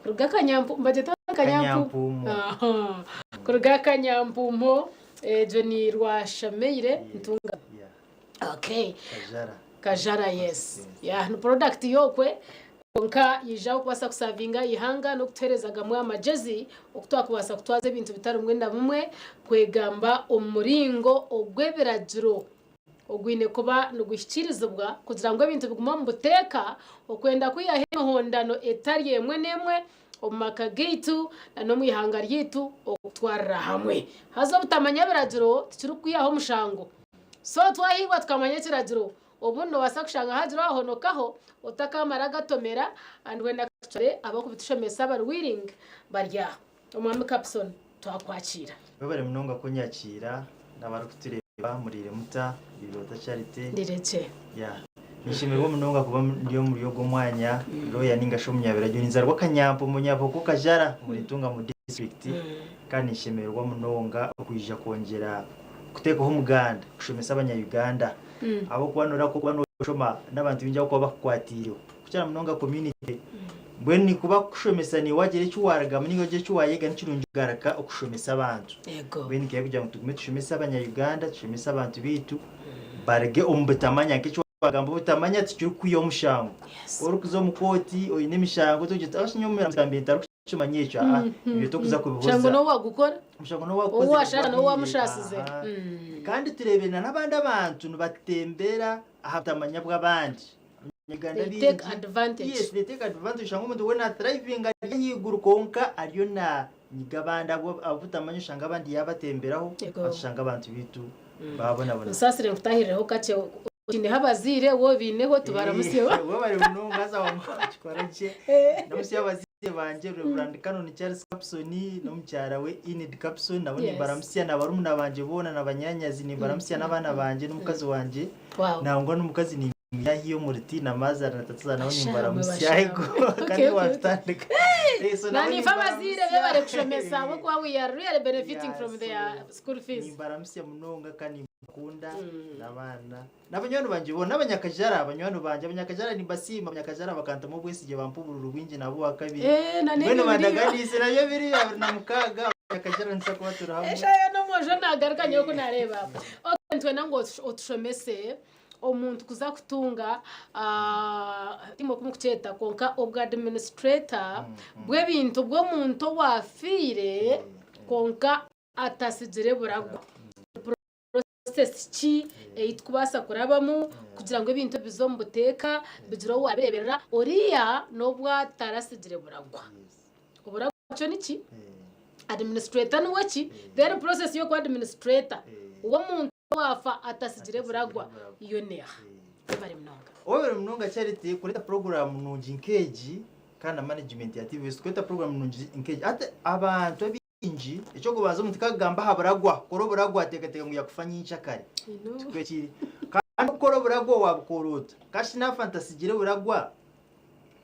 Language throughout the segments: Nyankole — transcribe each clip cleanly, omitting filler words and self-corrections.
Kuruga Kanyampu, nibagyeta Kanyampuumo. Aha. Kuruga Kanyampuumo, egyo ni Rwashameire Ntungamo. Yeah. Okay. Kajara. Kajara yes. Yeah, ni product yokwe kwonka yaija okubaasa kusavinga eihanga n'okutuheereza gamwe amagyezi oku twakubaasa kutwaza ebintu bitari bimwe na bimwe kwegamba omu muringo ogw'ebiragiro ogwine kuba niguhikiirizibwa kugira ngu ebintu bigume omu buteeka, okwenda kwihaho emihondano etari emwe n'emwe omu maka gaitu n'omu ihanga ryaitu okutwarira hamwe. Haza obutamanya biragiro tikirikukwihaho omushango. So twahiirwa tukamanya ekiragiro, obundi noobaasa kushanga haagira owaahonokaho otakamara gatomera and when actually ab'okubitushomesa abari willing bari aho. Omwami Kapson twakwakiira. Webare munonga kunyakiira n'abarikutureeba muriire muta Biroota Charity. Ndirekye. Yeah. Ninshemererwa munonga kuba ndi omuri ogu omwanya lawyer ninga shi omunyabiragiro ninzarwa Kanyampo Munyaboko Kajara omuri Ntungamo district kandi ninshemererwa munonga okwija kwongyera kuteekaho omuganda kushomesa abanya Uganda ahabw'okuba noreeba ku orikuba noshoma n'abantu baingi abakuba bakukwatiireho kukira munonga community mbwenu nikuba kukushomesa naiwe wagira eki warugamu ninga wagira eki wayega nikirungi kugaruka okushomesa abantu Yego. mbwenu nikihika kugira ngu tugume tushomese abanya Uganda tushomese abantu baitu baruge omu butamanya nk'eki wagamba obutamanya tikirikukwihaho omushango Yes. ku orikuza omu kooti oine emishango togira oti "Ah, nyowe omuramzi kambe ntarikukimanya ekyo aa ebyo tokuza Mushango kubihoza n'owagukora omushango n'owagukozire owashara gwahire n'owamushasize. aha kandi tureebire na n'abandi abantu nibatembera aha butamanya bw'abandi Abanyarwanda They take baingi advantage. yes they take advantage oshanga omuntu weena athriving ari ahaiguru kwonka ariyo nanyiga abandi abu abutamanya oshanga abandi yabatemberaho Yego. hati oshanga abantu baitu babonabona. Onsaasire nkutahirireho kakye oineho abazaire waaba obaineho tubaramutsye. Webare munonga haza wakikora gye. Ndamutsya abazaire bangye Rev. Canon Charles Kapson n'omukyara we Enid Kapson nabo Yes. nimbaramutsya na barumuna bangye boona na banyaanyazi nimbaramutsya n'abaana bangye n'omukazi wangye. Wow. Nangwa n'omukazi Yahiya omuri Tina Mazara na Tata nabo Bashaamwe, nimbaramutsya bashaamwe. ego Okay, kandi okay, okay. watutandika Eh, so nabo Na niife abazaire nimbaramutsya. bebare kushomesa ahabw'okuba we are really benefiting Yeah, from so their school fees. nimbaramutsya munonga kandi nimbakunda n'abaana n'abanywani bangye boona n'abanyakajara banywani bangye abanyakajara nimbasiima abanyakajara bakantamu obwesigye bampa obururu bwingi naba owakabiri Eh, na mbwenu n'ebyo biriyo. bandaganiise nabyo biriyo 26 abanyakajara nituza kuba turi hamwe. Eshaaha yoona omwojo nagaruka nyowe ku nareeba. Okay, nitwenda ngu otushomese omuntu kuza kutunga timwe oku mukukyeta kwonka obwa administrator bw'ebintu bw'omuntu owaafiire kwonka atatsigire buragwa. Ni process ki ei turikubaasa kurabamu kugira ngu ebintu ebi bize omu buteeka bigire owaabireeberera oriya n'obu ataratsigire buragwa. Oburagwa kyo niki? Administrator niwe ki? Then process y'okuba administrator w'omuntu Owaafa atatsigire buragwa yo neeha? Webare munonga. Webare munonga Charity kureeta puroguraamu nungi nk'egi kandi na management ya TVS kureeta puroguraamu nungi nk'egi. Hati abantu abaingi eky'okubanza omuntu ku akugamba aha buragwa, kora oburagwa ateekateeka ngu yakufa nyenkyakare. Tikwo kiri. Kandi okukora oburagwa waabukora ota? Kashi naafa ntatsigire buragwa,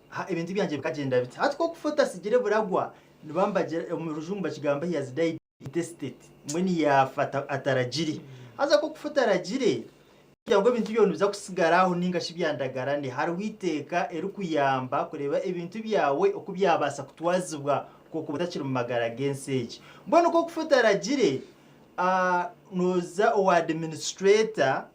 ha ebintu byangye bikagyenda bita? Hati ku okufa otatsigire buragwa, nibaba nibagira omu rujungu bakigamba he has died. Intestate, mbwenu yaafa ataragire. Haza ku okufa otaragire, kugira ngu ebintu byawe nibiza kusigara aho ninga shi byandagarane, hariho eiteeka erikuyamba kureeba ebintu byawe oku byabaasa kutwazibwa kw'okuba otakiri mu magara g'ensi egi. Mbwenu ku okufa otaragire, nooza owa administrator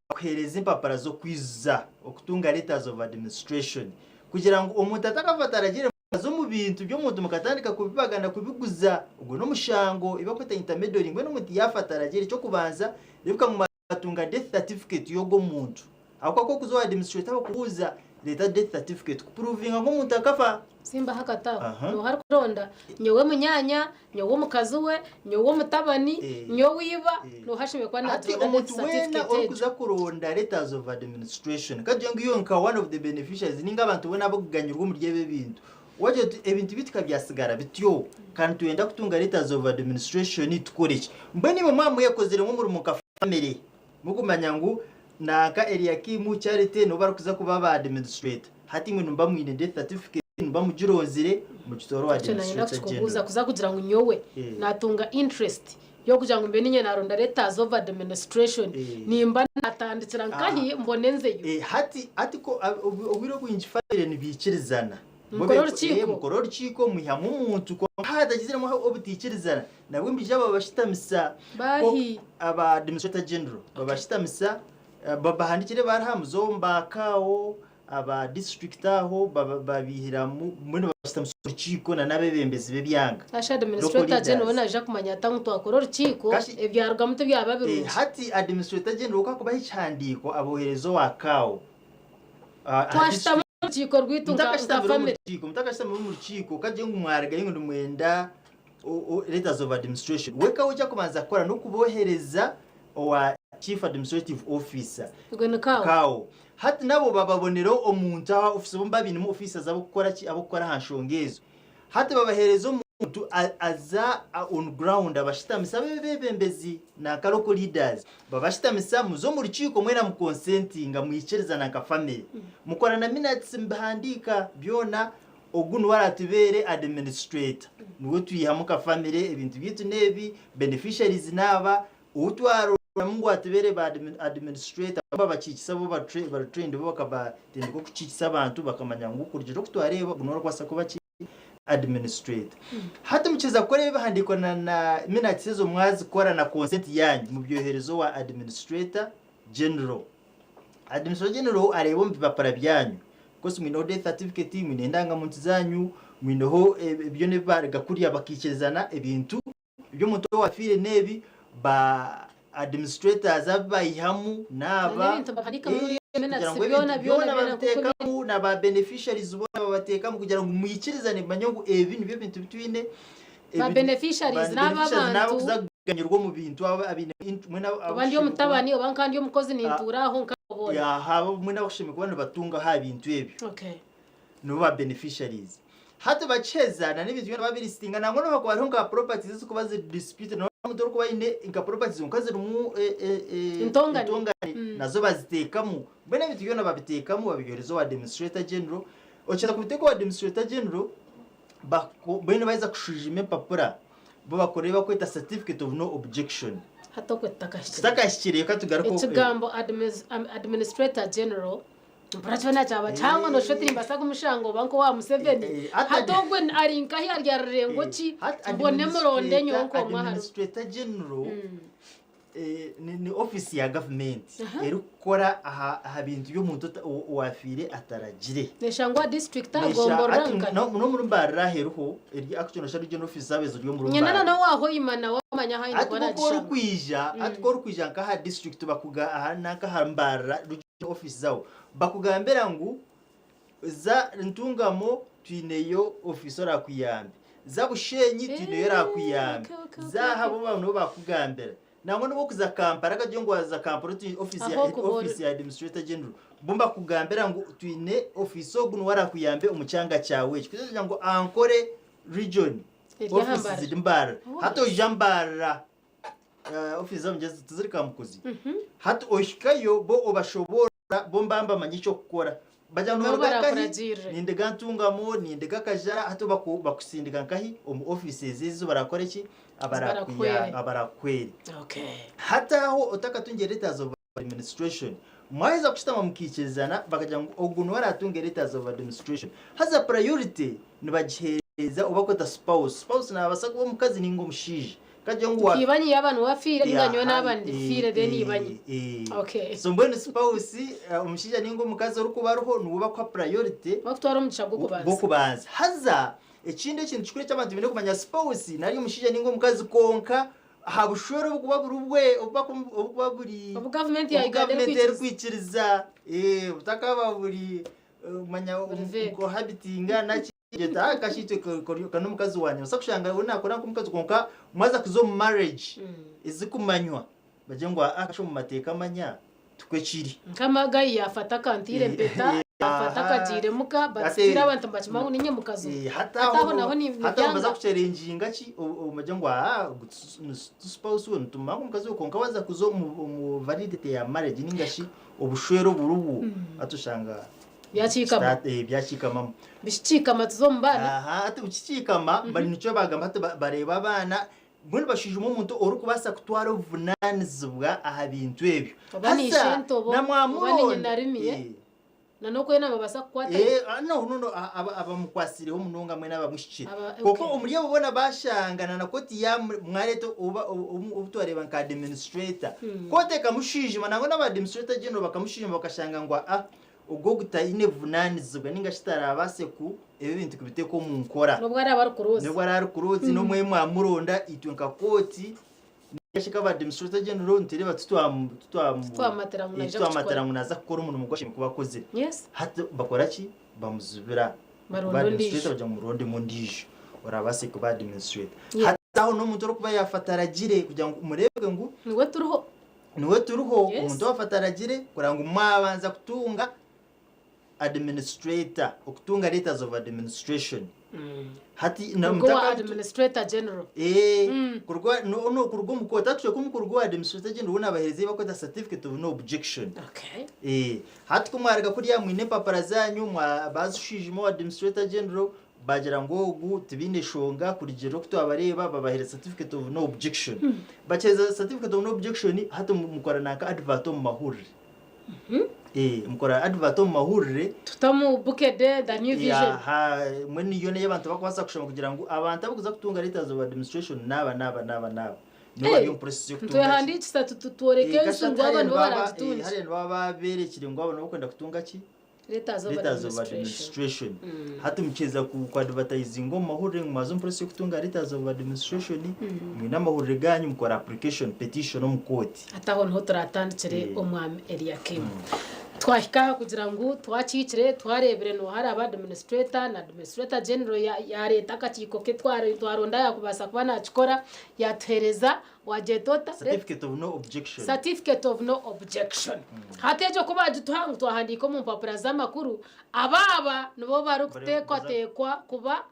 bakuheereza empapura z'okwijuza, okutunga letters of administration, kugira ngu omuntu atakafa ataragire Mukaza omu bintu by'omuntu mukatandika kubibagana kubiguza, ogwo n'omushango, ebi barikweta intermeddling. Mbwenu omuntu yaafa ataragire, eky'okubanza reebeka ngu mwatunga death certificate y'ogwo muntu. Ahabw'okuba ku orikuza owa administrator bakubuuza, reeta death certificate kupuruvinga ngu omuntu akafa. Simbaho akatabo, Aha. nooha arikuronda? Nyowe munyaanya, nyowe omukazi we, nyowe omutabani, Eh. nyowe iba, Eh. nooha ashemereire kuba Hati naaturonda death omuntu weena certificate egyo? orikuza kuronda letters of administration, ka tugire ngu iwe nka one of the beneficiaries ninga abantu boona abakuganyirwa omuri ebi ebintu, wagira oti ebintu byaitu ka byasigara bityo, ka nitwenda kutunga letters of administration tukore ki? Mbwenu imwe mwaba mwekoziremu omurimo nka family, murikumanya ngu nanka Eliakim, Charity nibo barikuza kuba ba administrator, hati imwe nimuba mwine death certificate nimuba mugironzire mugitware owa Ekyo nayenda administrator kukikubuuza general. kuza kugira ngu nyowe Eh. natunga interest y'okugira ngu mbe niinye naaronda letters of administration Eh. nimba naatandikira nkahi Ah. mbone nzeyo. Eh, hati hati ko obwire obwingi family nibiikirizana. Mukore orukiiko. Mukore orukiiko mwihamu omuntu kwonka haatagiziremu obutaikirizana nabwo nibaija babashutamisa. Baahi? Aba administrator general babashutamisa babahandiikire ebaruha muze omu ba CAO aba district aho babaihiramu mbwenu babashutamisa orukiiko na n'abeebembezi b'ebyanga. Kashi Local administrator general we leaders. naija kumanya ata ngu twakora orukiiko Kashi ebyarugamu tibyaba birungi? hati administrator general ku akubaha ekihandiiko abohereza owa CAO aha Twashutama district. omu rukiiko rwaitu nka nka Mutakashutamire omu family. rukiiko mutakashutamire omu rukiiko kagire ngu mwarugayo ngu nimwenda letters of administration we CAO eki akubanza kukora n'okubohereza owa chief administrative officer. Ogwe ni CAO. CAO. Hati nabo bababonera omuntu aha office bo babainemu officers ab'okukora ki ab'okukora aha nshonga ezo. Hati babahereza omuntu aza on ground abashutamisa abe bebembezi nanka local leaders babashutamisa muze omu rukiiko mwena mu consentinga mwikirizana nka family mukora na minutes mubihandiika byona ogu niwe aratubeere administrator niwe twihamu nka family ebintu byaitu nebi beneficiaries naaba ou twaroramu ngu atubeere ba administrator babakiikisa bo bari trained bo bakabatendeka okukiikisa abantu bakamanya ngu kurugiirira oku twareeba ogu niwe arikubaasa kuba ki administrator. Hati mukiza kukora ebihandiiko na na minutes ezo mwazikora na consent yanyu mubyohereza owa administrator general. Administrator general areeba omu bipapura byanyu of course mwineho death certificate, mwineho endangamuntu zanyu, mwineho byona ebi bariga kurya bakaikirizana ebintu Eby'omuntu owafiire n'ebi ba administrators abu baihamu n'aba N'ebintu bahandiikamu eh, muri kugira minutes ngu byona ebintu byona byona byona nk'oku biri. babiteekamu na ba beneficiaries boona babateekamu kugira ngu mwikirizane mumanye ngu ebi nibyo bintu bi twine Ba ebi beneficiaries ba n'abo beneficiaries n'abo abantu kuza kuganyirwa omu bintu abo abaine int- mwena oba ndi abakushemererwa omutabani oba nka ndi omukozi nintuura aho nkabo boona. aha mwena abakushemererwa kuba nibatunga aha bintu ebyo. Okay. Nibo ba beneficiaries. Hati bakiheza na n'ebintu byona babirisitinga nangwa n'obu hakuba hariho nka properties ezirikuba ziri disputed noba omuntu orikuba aine nka properties kwonka zirimu Entongane. entongane nazo baziteekamu. Mbwenu ebintu byona babiteekamu babyohereza owa demonstrator general. Okiheza kubiteeka owa demonstrator general, baku mbwenu baheza kushwijuma empapura bo bakora ebi barikweta certificate of no objection. Hati okwe tutakahikire. Tutakahikire reka tugaruke Ekigambo administrator general Mpura kyona kyaba kihango noshusha oti nimbaasa kumushanga oba nk'owa Museveni. Hati ogwe ari nkahi ari aha rurengo ki? Mbone muronde nyowe nk'omwe aharibo. Administrator General ni ofiisi ya gavumenti erikukora aha bintu by'omuntu owaafiire ataragire. Neeshangwa aha disiturikiti, aha gomborora nkahi? N'omuri Mbarara heriho, eri actually noshusha regional office zaabo eziri omuri Nyine Mbarara. na n'owa Hoima nawe amanye ahu aine Hati kuba ku naagishanga. orikwija, hati ku orikwija nk'aha disiturikiti bakuga aha nanka aha Mbarara office zaabo bakugambira ngu za Ntungamo twineyo office orakuyambe, za Bushenyi twineyo orakuyambe, Okay, okay, okay, za okay. aha bo nibo bakugambira. Nangwa n'obu okuza Kampala akagira ngu waza Kampala oti office ya Aho okuba ori. office ya administrator general bo bakugambira ngu twine office ogu niwe arakuyambe omu kyanga kyawe eki. Kugira ngu Ankole region Eri aha office Mbarara. ziri Mbarara. Oh. Hati oija Mbarara Ofiisi z'omugyezi tiziri Kamukuzi. Hati ohikayo bo obashoboorora bo mbaba nibamanya eky'okukora. Bagira ngu Nabo nooruga nkahi? barakuragirire. Nindiga Ntungamo, nindiga Kajara, hati baku bakusindika nkahi? Omu ofiisi ezi ezi barakore ki? Barakuhwere. Abarakuhwere. Okay. Hati aho otakatungire letters of administration, mwaheza kushutama mukaikirizana bakagira ngu ogu niwe aratunge letters of administration. Haza priority nibagiheereza ou barikweta spouse. Spouse naabaasa kuba omukazi nainga omushaija. Kagira ngu wa Ibanyi yaaba niwe afiire nainga nyowe naaba ndifiire then ibanyi. Okay. So mbwenu spouse omushaija nainga omukazi orikuba ariho niwe bakuha priority Bakutwara omugisha gw'okubanza. gw'okubanza. Haza ekindi ekintu kikuru eki abantu baine kumanya spouse nari omushaija nainga omukazi kwonka aha bushwere obukuba buri bwe obukuba buri Obu gavumenti ya obu Uganda gavumenti erikwikiriza. erikwikiriza butakaba buri manya Buri vague. cohabitinga naki kasha itwe ka n'omukazi wangye nobaasa kushanga we nakora nk'omukazi kwonka mwaza kuza omu marriage ezikumanywa bagire ngu aa kasha omu mateeka manya tikwe kiri. Nk'amagayi yafata akantiire empeta yafata akagiire muka but still abantu nibakimanya ngu ninye mukazi we. Hati Hati aho naho hati aho nibyanga. nibaza kuchalenginga ki bagire ngu aa ogu ti spouse we nitumanya ngu omukazi we kwonka waza kuza omu validity ya marriage ninga shi obushwere oburibwo hati oshanga Byakiikama. Byakiikamamu. Bikikiikama tuze omu baana. Aha, hati bukikiikama bari nikyo bagamba hati bareeba abaana mbwenu bashwijuma omuntu orikubaasa kutwara obuvunaanizibwa aha bintu ebyo. Oba ni Haza ishento oba na oba ni mwamuronda nyinarimi. Na n'okwenda nibabaasa kukwata Eh, ah, no no no abamukwasireho munonga mwena abamushikire. Kwonka omuri abo boona bashangana na kooti ya mwareta oba obu twareeba nka administrator. Kooti ekamushwijuma nangwa n'aba administrator general bakamushwijuma bakashanga ngu ah ogwo ogu taine buvunanizibwa ninga shi tarabaase ku ebi ebintu kubiteeka omu nkora. N'obu araabe ari kuroozi. N'obu araabe ari kuroozi n'omwe mwamuronda itwe nka kooti ningashi nk'aba administrator general nitureeba titwamu titwamu Titwamatira ngu naija titwamatira kukikora. ngu naaza kukora omurimo ogu ashemereire kuba akozire. Yes. Hati bakora ki? Bamuzibira Baronda kuba administrator ondiijo. bagira ngu murondemu ondiijo orabaase kuba administrator. Yes. Hati aho n'omuntu orikuba yaafa ataragire kugira ngu mureebwe ngu Niwe turiho. niwe turiho Yes. omuntu waafa ataragire kureba ngu mwabanza kutunga administrator okutunga letters of administration. Hati na Kuruga owa mutaka administrator general. Eh, kuruga no no kuruga omu kooti actually ku kuruga owa administrator general we nabahereza ebi bakweta certificate of no objection. Okay. Eh, hati ku mwaruga kuriya mwine empapura zanyu mwa bazishwijuma owa administrator general bagira ngu ogu tibiine shonga kurugiirira oku twabareeba babahereza certificate of no objection. Bakihereza certificate of no objection hati mukora nanka advert omu mahurire. Eh, mukora advert omu mahurire. Tuta omu Bukedde, The New Vision. Aha, mbwenu niyo niyo abantu bakubaasa kushoma kugira ngu abantu abarikuza kutunga letters of administration n'aba n'aba n'aba n'aba. Nibo bari omu process y'okutunga ki? Nitwehandiikisa tutworeke Eh, ensi kasha ngu aba hariya nibo nibaba eh, baraagitungye. hariya nibaba babeerekire ngu aba nibo barikwenda kutunga ki? Letters of Letters of administration. administration. Hati mukiheza ku ku advertisinga omu mahurire ngu mwaza omu process y'okutunga letters of administration, mwine amahurire gaanyu mukora application, petition omu kooti. Hati aho niho turatandikire Eh. Omwami Eliakim. Twahika aha kugira ngu twakihikire twareebire nooha araba administrator na administrator general ya yareeta akakiiko ke twaronda ayakubaasa kuba nakikora yatuheereza Wagyeta ota? Certificate of no objection. Certificate of no objection. Hati egyo ku baagituha ngu twahandiika omu mpapura z'amakuru, aba aba nibo barikuteekwateekwa kuba.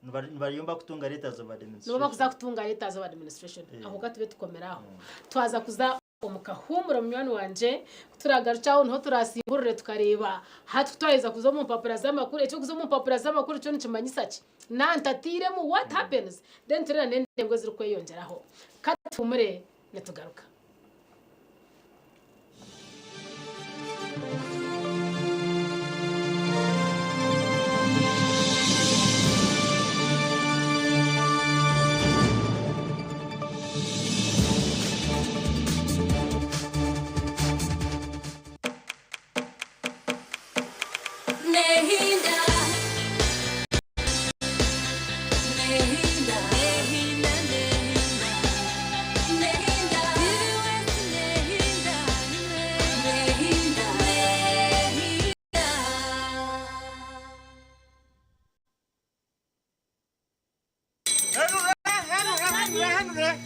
Nibariyo nibakutunga letters of Nibo administration. bakuza kutunga letters of administration. Aho ka tube tukomire aho. Twaza kuza omu kahuumuro munywani wangye, ku turaagarukye aho niho turaasimburire tukareeba hati ku twaheza kuza omu mpapura z'amakuru, eky'okuza omu mpapura z'amakuru kyo nikimanyisa ki? Nantatiiremu what happens then tureeba n'endengo ezirikweyongyeraho. Ka tuhumure nitugaruka.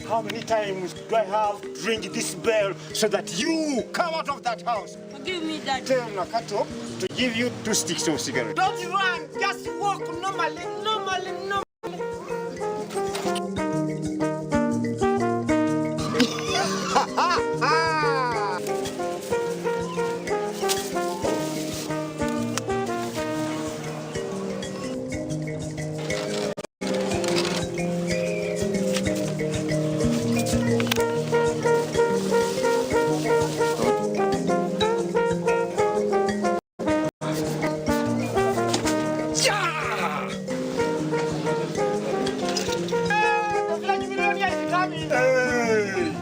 How many times do I have to ring this bell so that you come out of that house? Forgive me, Daddy. Tell Nakato to give you two sticks of cigarette. Don't run, just walk normally, normally, normally. Hey!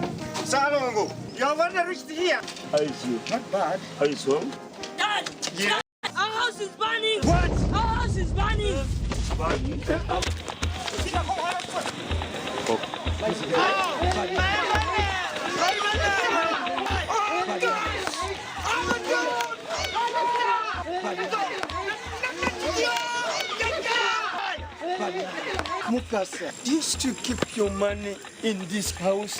Salongo, you have already reached here. How is you? Not bad. How is home? Dad! Yeah. Our house is burning! What? Our house is burning! Mukasa, do you still keep your money in this house?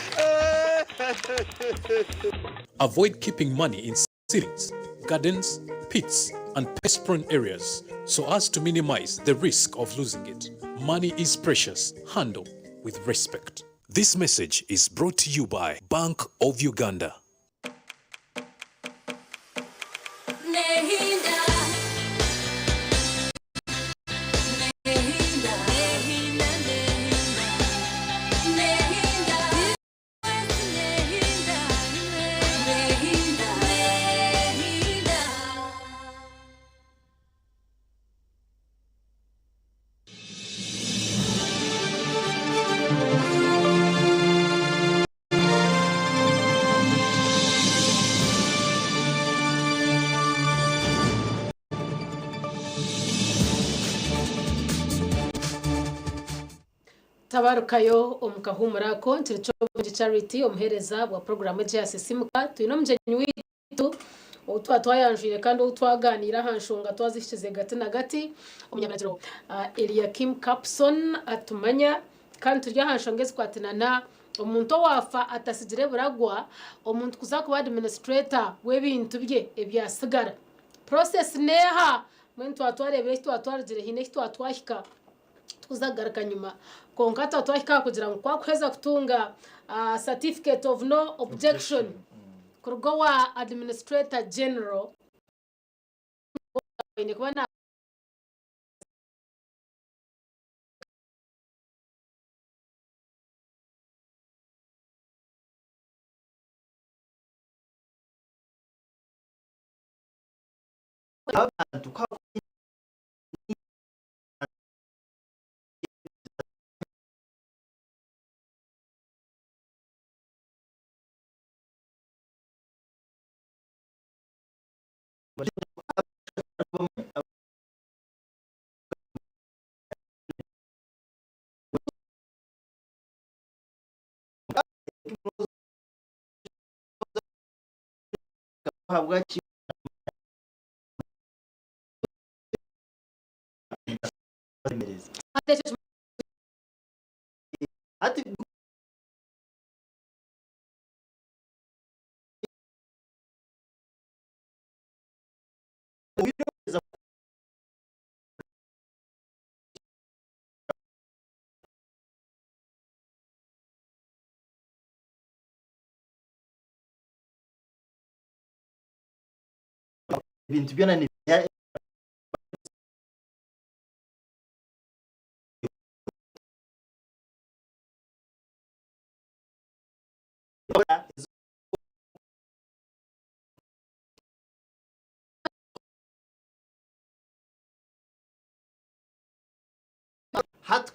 Avoid keeping money in ceilings, gardens, pits, and pest-prone areas so as to minimize the risk of losing it. Money is precious. Handle with respect. This message is brought to you by Bank of Uganda. Tabarukayo omu kahuumuro ako, nkiri Kyobungi Charity, omuheereza bwa puroguraamu egi eya Sisiimuka. Twine omugyenyi waitu ou twaba twayanjwire kandi ou twagaaniire aha nshonga twazihikize gati na gati, omunyabiragiro Eliakim Kapson atumanya. Kandi turi aha nshonga ezikwatinana omuntu owaafa atatsigire buragwa, omuntu kuza kuba administrator w'ebintu bye ebyatsigara. Process n'eha? Mbwenu twaba twareebire eki twaba twarugire haine ahi twaba twahika. Tikuza kugaruka nyima. Kwonka twaba twahika aha kugira ngu ku wakuheza kutunga certificate of no objection kuruga owa administrator general, aine kuba na. Abantu ku Ahabwaki Hati ebintu byona ni Hati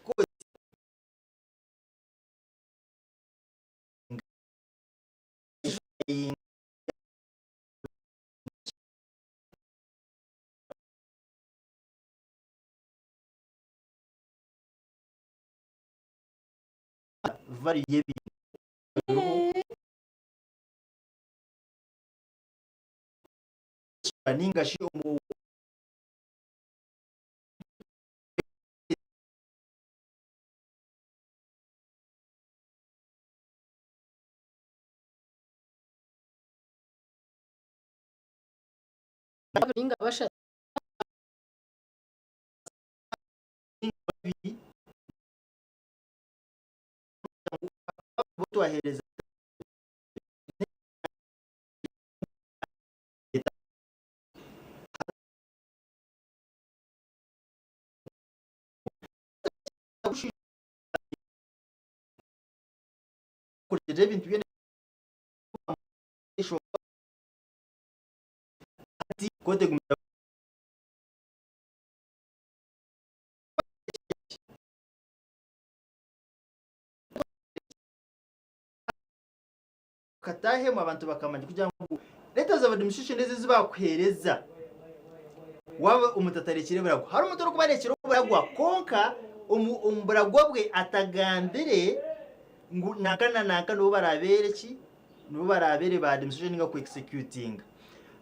value y'ebintu ninga shi omu Ninga bashatu. Babiri twaheereza kureetera ebintu byona kooti egumire Katahemu abantu bakamanya kugira ngu letters of administration ezi ezi bakuhereza waba omuntu atarekire buragwa hariho omuntu orikuba arekire oburagwa kwonka omu omu buragwa bwe atagambire ngu nanka na nanka nibo barabeere ki nibo barabeere ba administration ninga ku executinga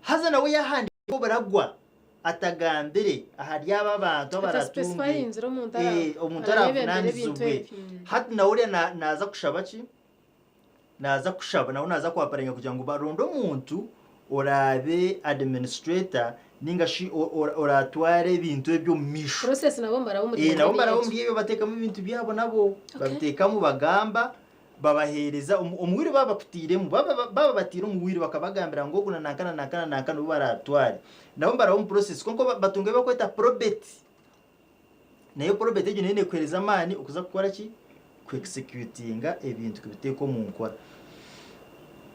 haza nawe yahandika oburagwa atagambire ahari abo abantu abaratunge Ataspecifyingire omuntu ara- Eh, omuntu arayebembera ebintu aravunanizibwe ebi. hati nawe oriya na- naza kushaba ki naza kushaba nawe naza kwaparinga kugira ngu baronde omuntu oraabe administrator ninga shi o- o- oratware ebintu ebyo omu maisho Process nabo nibaraba omuri Eh, nabo ebyo. baraba omuri ebyo bateekamu ebintu byabo nabo Okay. babiteekamu bagamba babaheereza omu omu will baabakutairemu baaba baaba bataire omu will bakabagambira ngu ogu na nanka na nanka na nanka nibo baraatware. Nabo nibaraba omu process kwonka ba batunga ebi barikweta probate. Nayo probate egyo nayo neekuheereza amaani okuza kukora ki? Ku executinga ebintu kubiteeka omu nkora.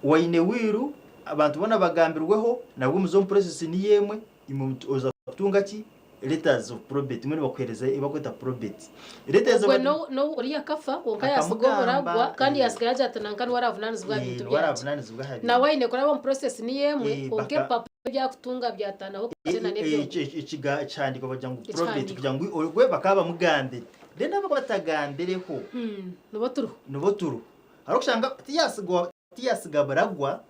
Waine will, abantu boona bagambirweho, nabwo muze omu process niyo emwe, Imwe oza kutunga ki? Letters of probate. Mbwenu bakuhereza eyi bakweta probate. Letters of Ogwe no no oriya akafa kwonka yasiga Akamugamba, oburagwa kandi eh. yasiga yagira ati nanka niwe aravunanizibwa aha Eh, bintu niwe byangye. aravunanizibwa aha bintu. Nawe aine kuraba omu process niyo emwe Eh, kwonka baka- ebipapura ebi akutunga byataanaho kakye na n'ebyogwo. Ekihandiiko bagira ngu probate Ekihandiiko. kugira ngu ogwe bakaba bamugambire. Then abo abatagambireho Nibo turiho. Nibo turiho. Hariho kushanga tiyasigwa tiyasiga buragwa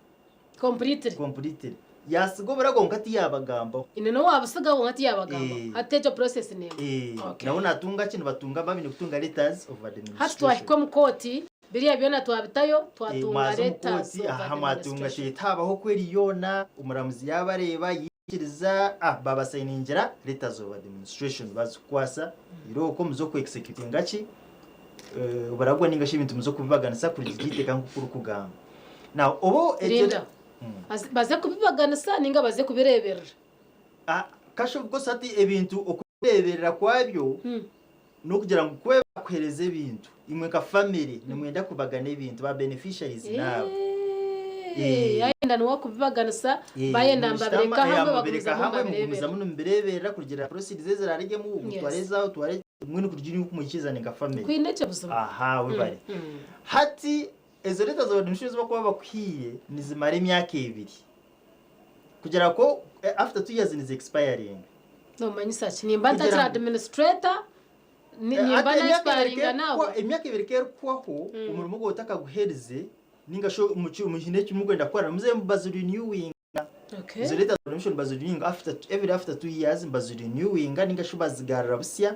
Completely. Completely. Yasiga oburagwa kwonka tiyabagambaho. Ine n'owabusiga kwonka tiyabagambaho. Hati egyo process n'emwe. Okay. Nabo natunga ki? Nibatunga babaine kutunga letters of Hati administration. twahika omu kooti, biriya byona twabitayo, twatunga Mwaza omu letters kooti, of aha mwatunga administration. ati habaho query yoona, omuramuzi yabareeba yaikiriza, ah babasayiningira letters of administration bazikukwasa, irooko muze oku executinga ki? Oburagwa ninga shi ebintu muze okubibaganisa kurugiirira eiteeka nk'oku orikugamba. Now obu egyo Rinda. Baze kubibaganisa ninga baze kubireeberera? Kasha of course hati ebintu okubireeberera kwabyo n'okugira ngu ku bakuheereza ebintu imwe nka family nimwenda kubagana ebintu ba beneficiaries naabo. Yayenda niwe akubibaganisa, bayenda nibabireka hamwe Mubireka bagumizamu hamwe nibabireeberera. mugumizamu nimubireeberera kurugiirira proceeds ezirarugyemu otware ezaawe otware Mbwenu kurugiirira oku mwikiriza nka family. Kwine ekyo buzima. Aha webare. Hati ezo letters of admission ezi bakuba bakuhaire nizimara emyaka ebiri. Kugira ku after 2 years nizi expiringa. Nomanyisa ki? Nimba ntakiri administrator, nimba na expiringa nawe? Emyaka ebiri ku erikuhwaho omurimo gwawe otakaguherize ninga shi haine eki murikwenda kukora muze bazi renewinga. Okay. Ezo letters of admission bazirenewinga after every after 2 years bazirenewinga ninga shi bazigarura busya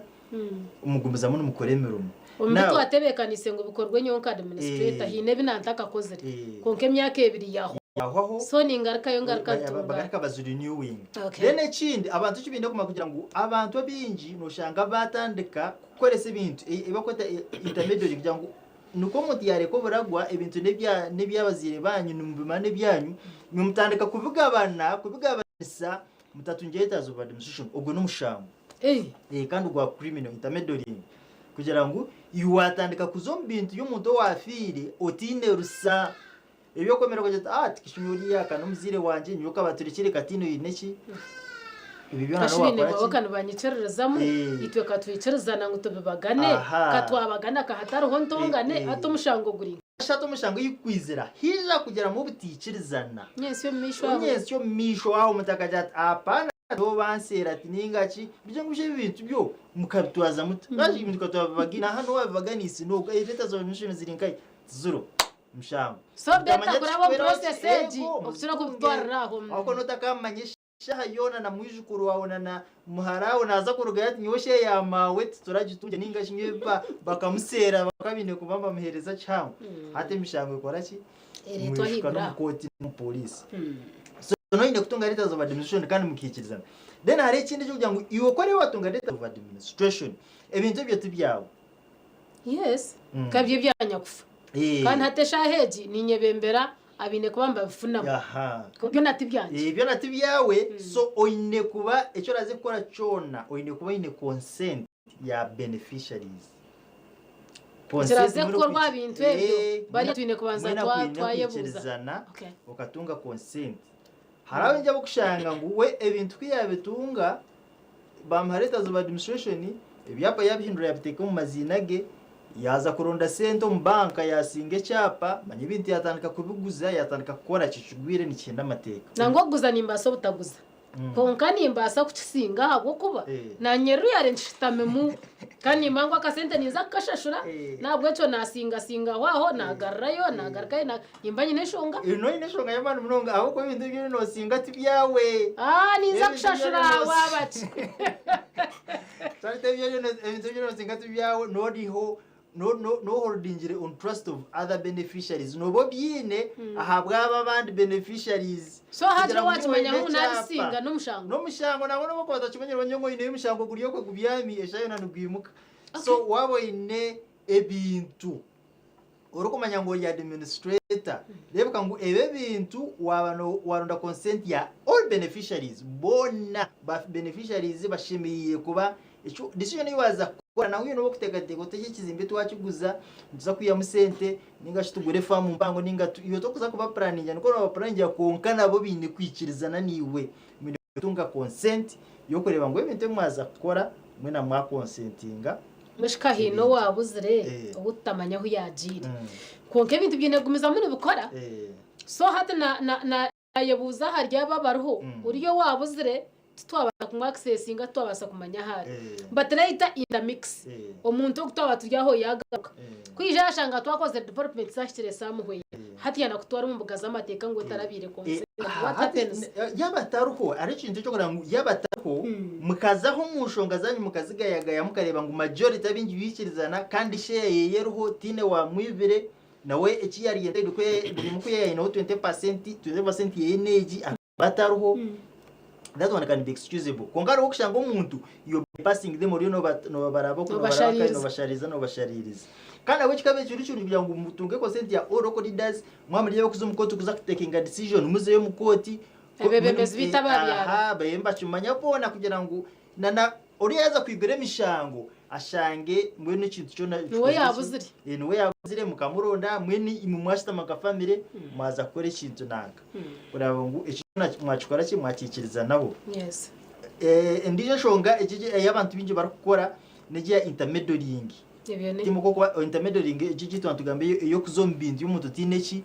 mugumizamu nimukora emirimo. Omu bi Now, twatebeekaniise ngu bikorwe nyowe nka administrator haine ebi nantakakozire kwonka emyaka ebiri yahwaho yahwaho so ningarukayo ngaruka ntunga bagaruka bazirenewinga. Okay. Then ekindi abantu eki baine kumanya kugira ngu abantu abaingi noshanga batandika kukoresa ebintu ebi barikweta intermediary kugira ngu Nikwo omuntu yaareka oburagwa, ebintu n'eby'abazaire baanyu nimubimara n'ebyanyu, imwe mutandika kubigabana, kubigabanisa, mutatungire letters of administration, ogwo n'omushango. Kandi gwa criminal, intermeddling, kugira ngu iwe waatandika kuza omu bintu by'omuntu owaafiire otaine rusa. Eby'okwemera okagira oti, ah tikishumi oriya ka n'omuzaire wangye, nyowe kabaturekire katiine oine ki? Ebyo byona Kasha baine nowaakora baawe ki? ka nibanyikiririzamu, itwe ka twikirizana ngu tubibagane, ka twabagana ka hatariho ntongane, hati omushango guri nkahi? Kasha hati omushango ei gukwizira, haija kugiramu obutaikirizana. Nyentsya omu maisho aho. Nyentsya omu maisho aho omuntu akagira ati apana obanseera ati ninga ki, bigye ngu ebi bintu byo mukabitwaza muta? Lwaki ebintu ka twabibagine aha n'owabibaganiise n'ogu, letters of administration ziri nkahi? Tiziriho. Mushango. So better kuraba omu process egi okukira okubitwarira aho. Ahabw'okuba notakamanya Shaha yoona na mwijukuru waawe na na muhara waawe naaza kurugayo ati nyowe share ya maawe tituragitungye ninga shi nyowe ba bakamuseera bakaba baine kuba nibamuheereza kihango. Hati emishango ekora ki? Ereetwa Mwishuka ahaiguru n'omu aho. kooti n'omu pooriisi. So noine kutunga letters of administration kandi mukiikirizana. Then hariho ekindi eky'okugira ngu iwe ku oriba waatunga letters of administration, ebintu ebyo ti byawe. Yes, bikaba biri ebya nyakufa. Kandi hati eshaaha egi niinyebembera abaine kuba nibabifunamu. Byona ti byangye. Eh, byona ti byawe, so oine kuba eki oraze kukora kyona oine kuba oine consent ya beneficiaries. Ekiraze kukorwa aha bintu ebyo, bariya twine kubanza twayebuuza. Kwikirizana okatunga consent. Hariho abaingi abarikushanga ngu we ebintu ku yaabitunga Baamuha letters of administration, ebyapa yaabihindura yaabiteeka omu maziina ge, yaaza kuronda sente omu banka yaasinga ekyapa, manya ebintu yaatandika kubiguza, yaatandika kukora ki kigwire nikihenda amateeka. Nangwa okuguza nimbaasa obutaguza kwonka nimbaasa kukisinga ahabw'okuba naanye ruyare nkishutamimu kandi nimba ngu akasente ninza kukashashura n'ahabw'ekyo naasingasingaho aho naagarurayo naagarukayo Nimba nyine enshonga. Noine enshonga y'amaani munonga ahabw'okuba ebintu ebi oriyo noosinga ti byawe. Ah, ninza kushashura waaba ki. Ebintu ebi oriyo noosinga ti byawe, nooriho nooholdingire on trust of other beneficiaries. Nooba obyine ahabw'abo abandi beneficiaries. So haagira owaakimanya ngu naabisinga n'omushango? N'omushango nangwa n'obu okuba otakimanyire omanye ngu oineyo omushango guri okwe gubyami eshaaha yoona nigwimuka. So waaba oine ebintu. Orikumanya ngu ori administrator, reebeka ngu ebi ebintu waaba waronda consent ya all beneficiaries, boona ba beneficiaries bashemereire kuba ekyo decision ei waaza kukora nangwa iwe noba orikuteekateeka oti eki ekizimbe twakiguza nituza kwihamu sente ninga shi tugure faamu mpango ninga iwe torikuza kuba puraningira nikwo orabapuraningira kwonka nabo baine kwikirizana naiwe mwine kutunga consent y'okureeba ngu ebintu ebi mwaza kukora mwena mwakonsentinga. Mbwenu haine Ebintu. owaabuzire Eh. ou tutamanya ahu yaagiire. Kwonka ebintu biine kugumizamu nibikora. Eh. So hati na- na- na- naayebuuza ahari abo abariho, Mm. oriya owaabuzire Titwabaasa kumu accessinga titwabaasa kumanya ahu ari. Eh. But later in the mix, Eh. omuntu ogu twaba turi aho yaagaruka. Eh. Ku yaija yaashanga twakozire development zahikire somewhere, hati yaanakutwara omu mbuga z'amateeka ngu otarabaire concerned. What happens? Yaaba atariho, hariho ekintu eky'okureeba ngu yaaba atariho, mukazaho omu nshonga zaanyu mukazigayagaya mukareeba ngu majority abaingi baikirizana kandi share ye eriho tihaine owaamwibire, nawe eki yaari entitled buri omwe ku yaaba aineho 20%, 20% yeye n'egi akaba atariho, that one can be excusable. Kwonka hariho okushanga omuntu you're bypassing them oriyo nobaraba oku nobaraba kandi Nobashariiriza. nobashariiriza nobashariiriza. Kandi nabwo kikaba ekiri kirungi kugira ngu mutunge consent ya all local leaders, mwaba muri abakuza omu kooti kuza kutekinga decision muzeyo omu kooti. Abeebembezi baitu aba byaro. Aha, babe nibakimanya boona kugira ngu na na oriya yaaza kwigura emishango ashange mbwenu ekintu kyona Niwe yaabuzire. Eh, niwe yaabuzire mukamuronda mbwenu imwe mwashutama nka famire mwaza kukora ekintu nanka kureba ngu eki kyona mwakikora ki mwakiikiriza nabo. Yes. Eh, endiijo enshonga egi ei abantu baingi barikukora n'egi eya intermeddling. Ebyo ni. Timu kuba intermeddling egi ei twatugambe ey'okuza omu bintu by'omuntu otaine ki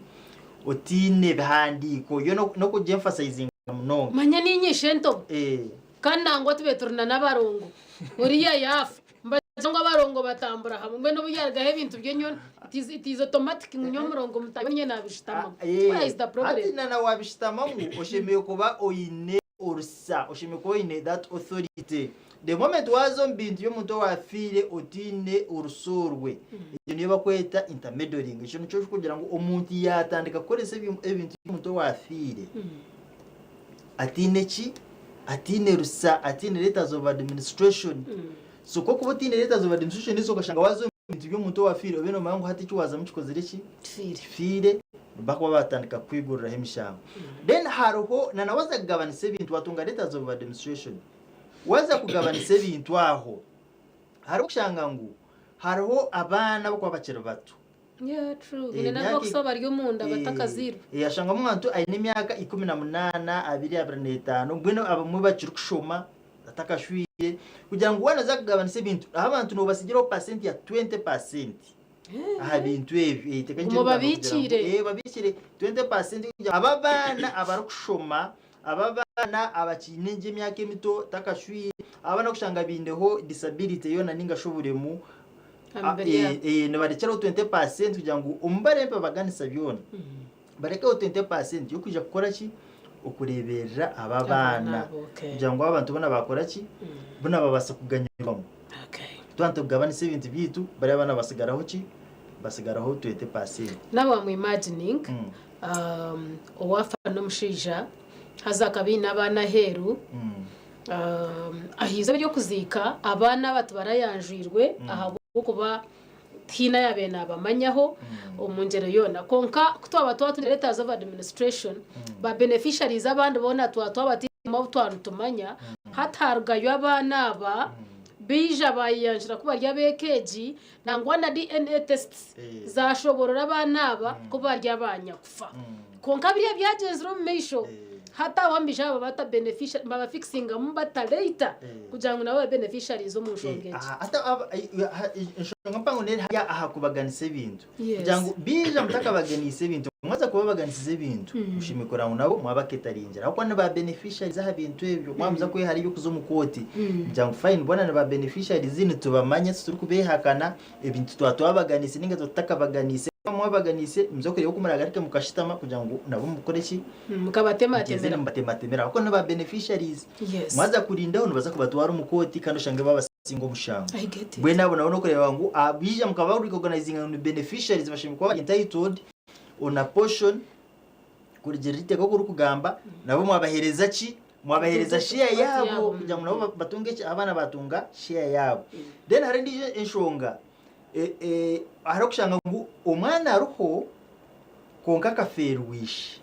otaine bihandiiko yo n'okugyemphasizinga munonga. Manya niinye ishento. Eh. Kandi nangwa tube turi na n'abarongo. Oriya yaafa. Nibagira ngu abarongo batambura hamwe. Mbwenu obu yaarugaho ebintu bye nyowe, it is, it is automatic ngu nyowe omurongo mutaahi we niinye naabishutamamu. Where is the problem? Hati na na waabishutamamu oshemereire kuba oine orusa, oshemereire kuba oine that authority. The moment waaza omu bintu by'omuntu owaafiire otaine orusa orwe, egyo niyo barikweta intermeddling. Ekyo nikyo orikugira ngu omuntu yaatandika kukoresa ebintu by'omuntu owaafiire, ataine ki? Ataine rusa, ataine letters of administration. So ku orikuba otaine letters of administration ezo okashanga waaza omu bintu by'omuntu owafiire obe noomanya ngu hati eki waazamu kikozire ki? Kifiire. Kifiire, bakuba baatandika kukwiguriraho emishango. Then hariho na na waaza kugabanisa ebintu waatunga letters of administration, waaza kugabanisa ebintu aho, hariho okushanga ngu hariho abaana abarikuba bakiri bato. Yeah, true. Eh, Haine emyaka n'abakufa bari omunda eh, batakazairwe. eh, ashangamu omuntu aine emyaka 18, 20, 25, mbwenu abamwe bakiri kushoma atakashwire, kugira ngu waaba nooza kugabanisa ebintu, aho abantu noobatsigiraho pasenti ya 20% aha bintu ebyo. Eh, iteka Guma nikyo rigamba kugira ngu, obabiikiire. eh, obabiikire 20% kugira ngu aba abaana abarikushoma, aba abaana abakiine gye emyaka emito takashwire, abaana okushanga baineho disability yoona ninga shi oburemu, Aha mibiri yaabo. Nibarekyeraho 20% kugira ngu omu barembe babaganisa byona barekeho 20% y'okwija kukora ki? Okureeberera aba abaana abo, okay. kugira ngu abantu boona bakora ki? Boona babaasa kuganyirwamu. Twaba nitugabanisa ebintu byaitu bariya abaana basigaraho ki? Basigaraho 20%. Now I'm imagining owaafa n'omushaija haza akaba aine abaana aheeru Aha izooba ery'okuziika, abaana aba tibarayanjwirwe ahabw'okuba tihaine ayaabaire naabamanyaho omu ngyero yoona. Kwonka ku twaba twatungire letters of administration, ba beneficiaries abandi boona twaba twabatairemu abu twaba nitumanya, hati harugayo abaana aba baija baayeyanjura ku bari ab'eka egi, nangwa na DNA tests zaashoboorora abaana aba ku bari aba nyakufa. Kwonka biriya byagyenzire omu maisho, hati abo nibaija baba bata beneficiary, nibabafikisingamu bata later kugira ngu nabo babe beneficiaries omu nshonga egi. Aha, hati aba- ai- aha, enshonga mpango neri hariya aha kubaganisa ebintu. Yes. Kugira ngu baija mutakabaganiise ebintu, mwaza kuba baganisize ebintu, mushemeriire kureba ngu nabo mwabaketaringira. Ahabw'okuba ni ba beneficiaries aha bintu ebyo. Mwamuza kwehara eby'okuza omu kooti, mugira ngu fine boona ni ba beneficiaries nitubamanya titurikubeehakana, Ebintu twaba twabaganiise ninga twaba tutakabaganiise, mwaba mwabaganiise nimuza kureeba oku muragaruke mukashutama kugira ngu nabo mukore ki? Mugyeze Mukabatematemera. nimubatematemera ahabw'okuba ni ba beneficiaries. Yes. Mwaza kurindaho nibaza kubatwara omu kooti kandi oshange babasinga omushango. I get it. Mbwenu abo nabo n'okureeba ngu baija mukaba recognizinga ngu ni beneficiaries bashemereire kuba bari entitled on a portion kurugiirira eiteeka oku ririkugamba, nabo mwabaheereza ki? Mwabaheereza share yaabo kugira ngu nabo batunge ki? Abaana baatunga share yaabo. Then hariho endiijo enshonga, hariho okushanga ngu omwana ariho kwonka akafeerwa ishe.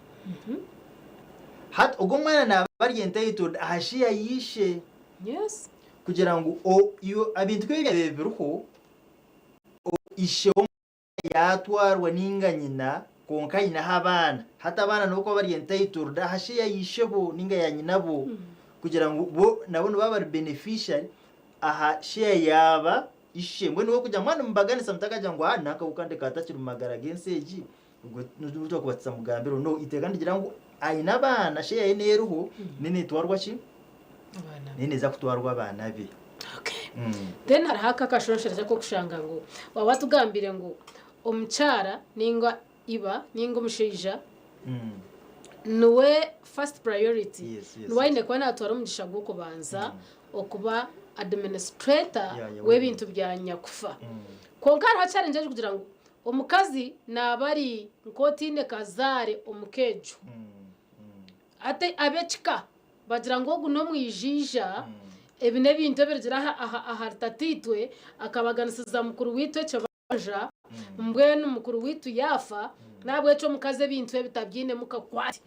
Hati ogwo omwana naaba ari entitled aha share ya ishe kugira ngu ebintu ku byabaire biriho, ishe w'omwana Yaatwarwa nainga nyina, kwonka aineho abaana. Hati abaana nibo kuba bari entitled aha share ya ishebo nainga ya nyinabo kugira ngu bo nabo nibaba bari beneficiary aha share yaaba ishe. Mbwenu iwe kugira ngu mwaba nimubaganisa mutakagira ngu haa nanka we kandi akaba atakiri mu magara g'ensi egi, obwo titwakubaasa mugambira. No, eiteeka nirigira ngu aine abaana share ye neeriho, neneetwarwa ki? Nayo neeza kutwarwa abaana be. Okay. Then hariho aka akashonshorekye ak'okushanga ngu waaba watugambire ngu omukyara ninga iba ninga omushaija niwe first priority, niwe aine kuba naatwara omugisha gw'okubanza okuba administrator w'ebintu bya nyakufa. Kwonka hariho challenge erikugira ngu omukazi naaba ari nk'otaine kazaare omu ka egyo. Hati ab'ekika bagira ngu ogu n'omwijaija, ebi n'ebintu ebirugire ahari tataitwe, akabaganisiza mukuru waitu ekibanja, mbwenu mukuru waitu yaafa, n'ahabw'ekyo omukazi ebintu ebi tabyinemu kakwate,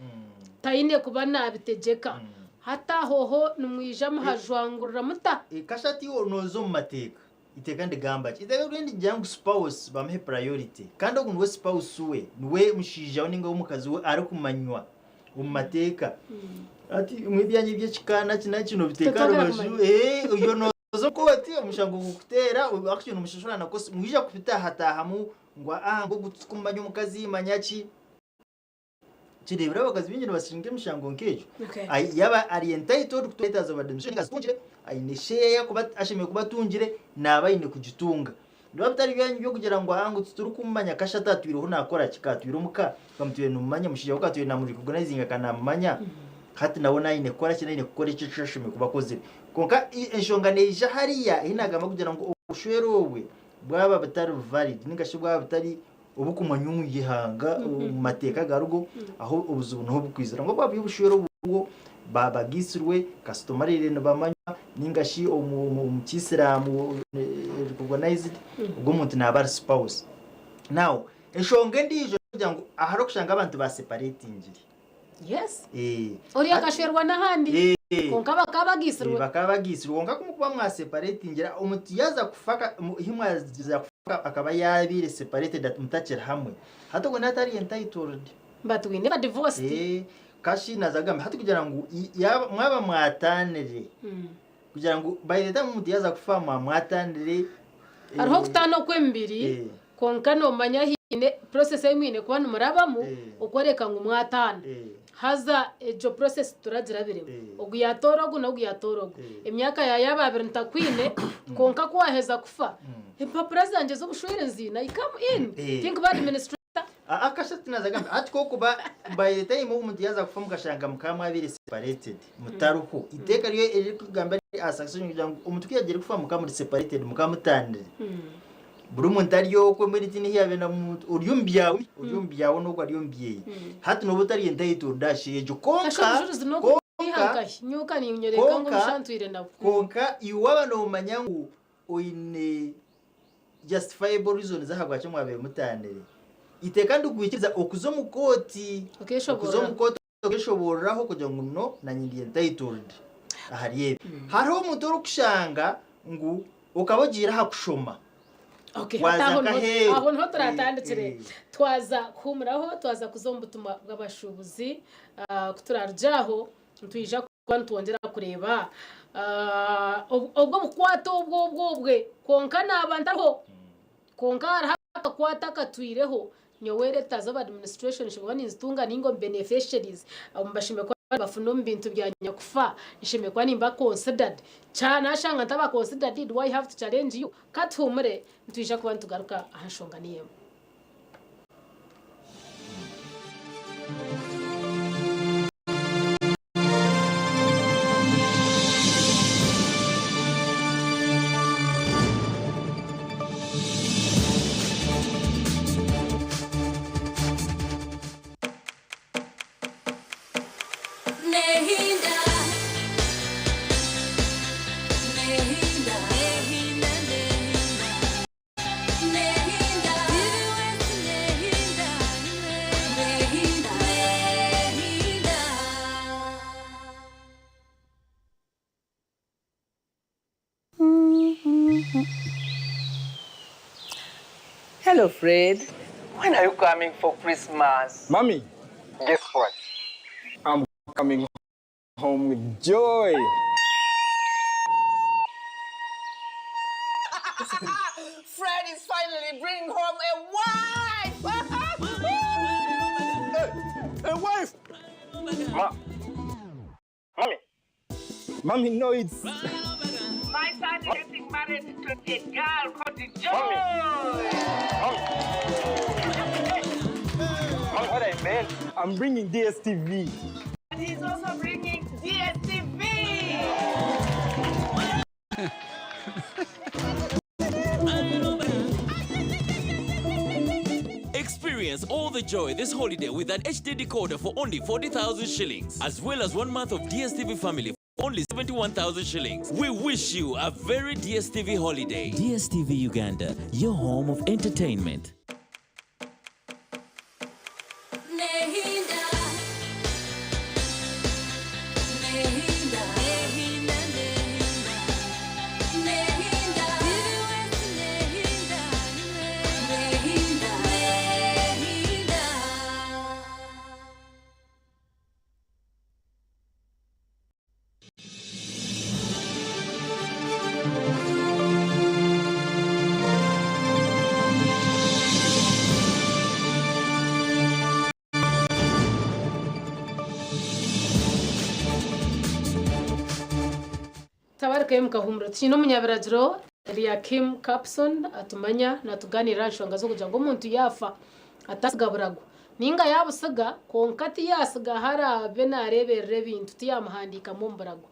taine kuba naabitegyeka. Hati aho ho nimwija muhajwangurira muta? Kasha hati iwe nooza omu mateeka. Eiteeka nirigamba ki? Eiteeka ryo nirigira ngu spouse bamuhe priority kandi ogu niwe spouse we, niwe mushaija we ninga omukazi we arikumanywa omu mateeka. Hati imwe ebyanyu eby'ekika naki naki nobiteeka aha Totwagala rubaju, kumanya. iwe nooza omu kooti omushango gukuteera actually nomushashura na cost, mwija kubitaahataahamu ngu aa ngu ogu titukumumanya omukazi manya ki. Kireebire abakazi baingi nibashinga emishango nk'egyo. Okay. Ai- Yaaba ari entitled kutunga letters of administration ninga azitungire, aine share ei akuba ashemereire kuba atungire, naaba aine kugitunga. Nibiba bitari byanyu by'okugira ngu aa ngu titurikumumanya kashatu atwireho naakora ki, ka atwire omu ka, kamutwire nimumanya, omushaija we ka atwire naamurecognizinga ka naamumanya, hati nawe naaba aine kukora ki, naaba aine kukora ekyo eki ashemereire kuba akozire. Kwonka i- enshonga neija hariya ei naagamba kugira ngu obushwere obwe bwaba butari valid ninga shi bwaba butari obukumanywa omu ihanga omu mateeka garigo aho obuzibu niho bukwizira ngu bwaba buri obushwere obwo bagaitsirwe kasitomarire nibamanywa ninga shi omu kiisiraamu recognized ogwo omuntu naaba ari spouse. Now enshonga endiijo n'okugira ngu hariho okushanga abantu baseparatingire. Yes. Eh. Ori akashwerwa n'ahandi. Eh. Kwonka bakaba bagaitsirwe. Eh, bakaba bagaitsirwe. Kwonka ku mukuba mwaseparatingira, omuntu yaaza kufa, hi mwaza kufa akaba yaabaire separated mutakiri hamwe. Hati ogwo naaba atari entitled. But we never divorced. Eh, kashi naaza kugamba hati kugira ngu mwaba mwataanire, kugira ngu by the time omuntu yaaza kufa mwaba mwataanire. Hariho okutaana okw'emibiri, kwonka noomanya haine process ei mwine kuba nimurabamu okworeka ngu mwataana. Haza egyo process tituragirabiremu. Ogu yaatoora ogu n'ogu yaatoora ogu. Emyaka yaawe yaaba abiri ntakwine, kwonka ku waaheza kufa, empapura zangye z'obushwere nziine, I come in. Tinkuba administrator. Akasha tinaza gamba hati kokuba by the time omuntu yaza kufa mukashanga mukaba mwabaire separated mutaruho iteeka ryo eririkugamba riri aha succession kugira ngu omuntu kuyagiire kufa mukaba muri separated mukaba mutaanire buri omuntu ari okwe mbwenu tihaine ahu yabaire na muntu ori omu byawe ori omu byawe n'ogwo ari omu byeye hati nooba otari entitled aha share egyo Kasha kwonka obujurizi n'okwiha kwonka nkahi? Nyowe kaninyoreka ngu kwonka omushaija ntwire nawe. kwonka iwe waaba noomanya ngu oine justifiable reasons ahabwaki mwabaire mutaanire, iteeka nirikwikiriza okuza omu kooti, okuza omu kooti okeshoboororaho kugira ngu no nanye ndi entitled ahari ebi. Hariho omuntu orikushanga ngu okaba ogiire aha kushoma, Okay, waaza hati aho niho- nk'aheeru. aho niho turatandikire. Twaza kuhuumuraho, twaza kuza omu butumwa bw'abashuubuzi. Ah, ku turarugye aho, nitwija kuba nitwongyera kureeba obwo obukwate obwo obwo obwe kwonka naaba ntariho kwonka hariho akakwate akatwireho nyowe letters of administration nshemeriire kuba ninzitunga ninga omu beneficiaries omu bashemeriire kuba nibafuna omu bintu bya nyakufa nshemeriire kuba nimba considered kya nashanga ntaba considered do I have to challenge you katuhumure nitwija kuba nitugaruka aha nshonga niyo emwe. Hello, Fred. When are you coming for Christmas? Mommy, guess what? I'm coming home with joy. Fred is finally bringing home a wife! A wife! Ma, mommy. Mommy, no, it's. My son is getting married to a girl called Joy. Mommy. Mommy, what I meant, I'm bringing DSTV. And he's also bringing DSTV. Experience all the joy this holiday with an HD decoder for only 40,000 shillings, as well as 1 month of DSTV family for only 71,000 shillings. We wish you a very DSTV holiday. DSTV Uganda, your home of entertainment. Tabarikayo mukahumura tukiine omunyabiragiro Eliakim Capson atumanya natuganirira aha nshonga z'okugira ngu omuntu yaafa atasiga buragwa ninga yabusiga kwonka tiyasiga ahu araabe naareeberera ebintu tiyamuhandiikamu omu buragwa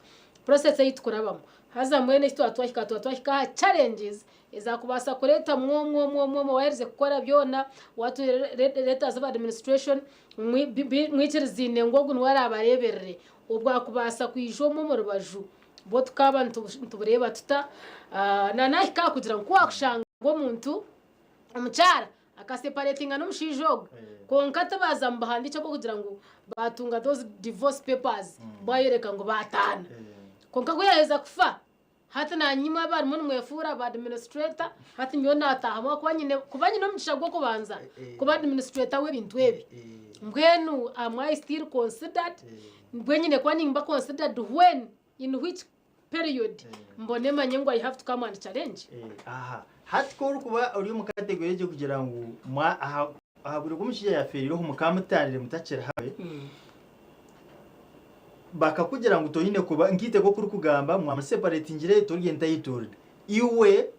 process ei tukurabamu haza mbwenu eki twaba twahika twaba twahika aha challenges ezakubaasa kureeta omwe omwe omwe omwe waaherize kukora byona waatuha letters of administration mwikirizaine ngu ogu niwe araabareeberere obwo akubaasa kwija omwe omu rubaju Bwo tukaaba nitubureeba tuta? Naahika aha kugira ngu ku waakushanga omuntu omukyara akaseparetinga n'omushaija ogwo kwonka tibaaza mu buhandiikye obw'okugira ngu baatunga those divorce papers bwayoreka ngu baataana. Kwonka ku yaaheza kufa, hati naanye imwe abarimu nimwefuura ba administrator, hati nyowe naataahamu ahakuba nyine kuba nyine omugisha gw'okubanza kuba administrator w'ebintu ebi. Mbwenu am I still considered? Mbwenu nyine kuba nimba considered when? In which period? Mbone manye ngu I have to come and challenge. Aha. Hati ku orikuba ori omu category egyo kugira ngu mwa aha aha buri omushaija yafeerireho mukamutaanire mutakiri hamwe, bakakugira ngu toine kuba nkaitwe oku orikugamba mwamuseparatingire tori entitled. Iwe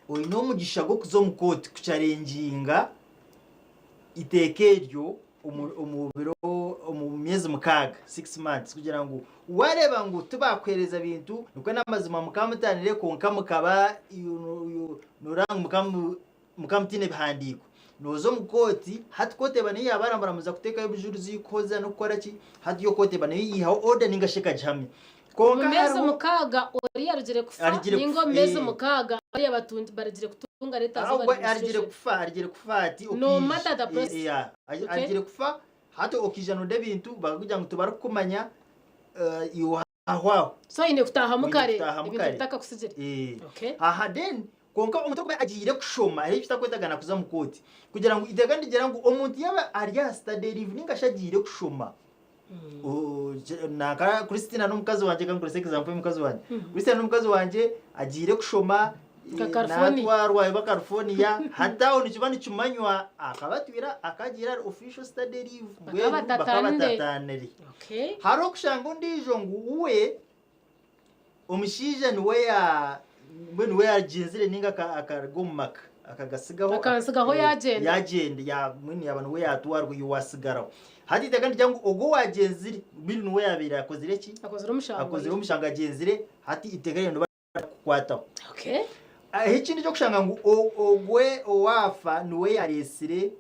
oine omugisha gw'okuza omu kooti kucharenginga iteeka eryo omu biro omu myezi mukaaga, 6 months, kugira ngu wareeba ngu tibakuheereza bintu nikwo n'amazima mukaba mutaanire kwonka mukaba noranga ngu mukaba mutaine bihandiiko. Nooza omu kooti hati kooti eba niyo yaabarambura muza kuteekayo obujurizi kuhoza n'okukora ki, hati yo kooti eba niyo yihaho order ninga shi ekagihamya. Omu Kwonka meezi hariho mukaaga oriya arugire kufa Arugire ninga kufa, omu meezi eh. mukaaga bariya batungi barugire kutunga letters of Ahobwe arugire administration. kufa arugire kufa ati No okiija matter the eh, process. yeah, Okay. arugire kufa hati okiija noda ebintu bakakugira ngu tibarikukumanya eh, iwe wahwaho. So oine kutaahamu Oine kare kutaahamu ebintu kare. bitakakusigire. Eh. Okay. Aha then kwonka omuntu okuba agiire kushoma hariho ekitakwetagana kuza mu kooti kugira ngu iteeka nirigira ngu omuntu yaaba ari aha study leave ninga shi agiire kushoma Nanka Christina n'omukazi wangye reka nkorese example y'omukazi wangye. Christina n'omukazi wangye agiire kushoma Nka California. natwarwa eba California hati aho nikiba nikimanywa akaba atwire akagiire ahari official study leave mbwenu Bakaba bakaba batatanire. batatanire. Okay. Hariho okushanga ondiijo ngu we Omushaija niwe ya mbwenu niwe yagyenzire ninga akaruga omu maka akagasigaho Akansigaho yagyenda. yagyenda ya mbwenu yaba niwe yatwarwa iwe wasigaraho. Hati eitaka nirygira ngu ogwo owagyenzire mbwenu niwe yabaire akozire ki? Akozire omushango. Akozire omushango agyenzire hati eiteka eryo nibarikukwataho. Okay. Hariho ekindi eky'okushanga ngu ogwe owaafa niwe yareetsire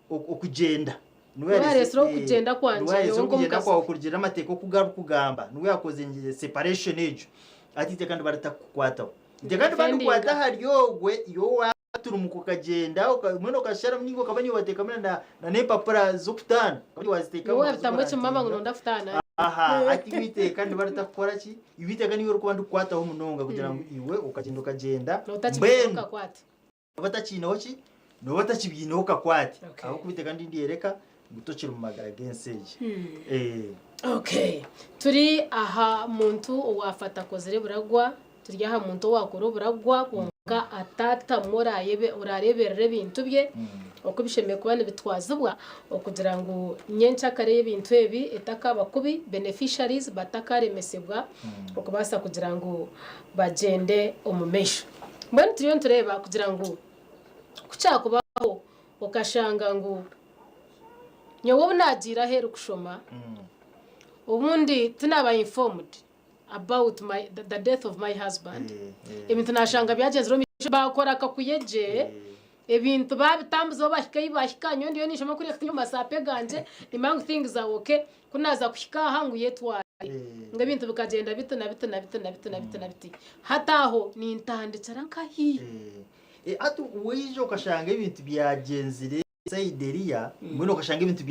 okugyenda. Niwe yareetsire okugyenda kwangye. Niwe yareetsire okugyenda kwawe kurugiirira amateeka oku garikugamba. Niwe yakozire separation egyo. Hati eiteeka nibaritakukwataho. Eiteeka nibarikwata ahari ogwe iwe owaturumuka okagyenda mbwenu okasharamu ninga okaba niiwe wateekamu na n'empapura z'okutaana. Niwe wabitamu ekimama ngu nonda kutaana. Aha, hati iwe eiteeka nibaritakukora ki? Iwe eiteeka niiwe orikuba nirikukwataho munonga kugira ngu iwe okagyenda okagyenda Notakibiineho mbwenu kakwate. Nooba otakiineho ki? Nooba otakibiineho kakwate. Okay. Ahabw'okuba eiteeka niryoreka ngu tokiri mu magara g'ensi egi. Eh. Okay. Turi aha muntu owaafa atakozire buragwa, turi aha muntu owaakora oburagwa kwonka atatamu oraareeberera ebintu bye. oku bishemereire kuba nibitwazibwa okugira ngu nyenkyakare y'ebintu ebi etakaaba kubi, beneficiaries batakaremesibwa okubaasa kugira ngu bagyende omu maisho. Mbwenu turiyo nitureeba kugira ngu ku kyakubaho okashanga ngu nyowe obu naagiire aheeru kushoma, obundi tinaaba informed about my, the death of my husband, ebintu naashanga byagyenzire omu maisho, baakora akakuyegye, ebintu baabitambuza bo bahika ei baahika, nyowe ndiyo ninshoma kuriya omu masaape gangye, nimanya ngu things are okay, ku naaza kuhika aha ngu yetware, ngu ebintu bikagyenda biti na biti na biti na biti na biti na biti, hati aho nintandikira nkahi? Hati waija okashanga ebintu byagyenzire side eriya, mbwenu okashanga ebintu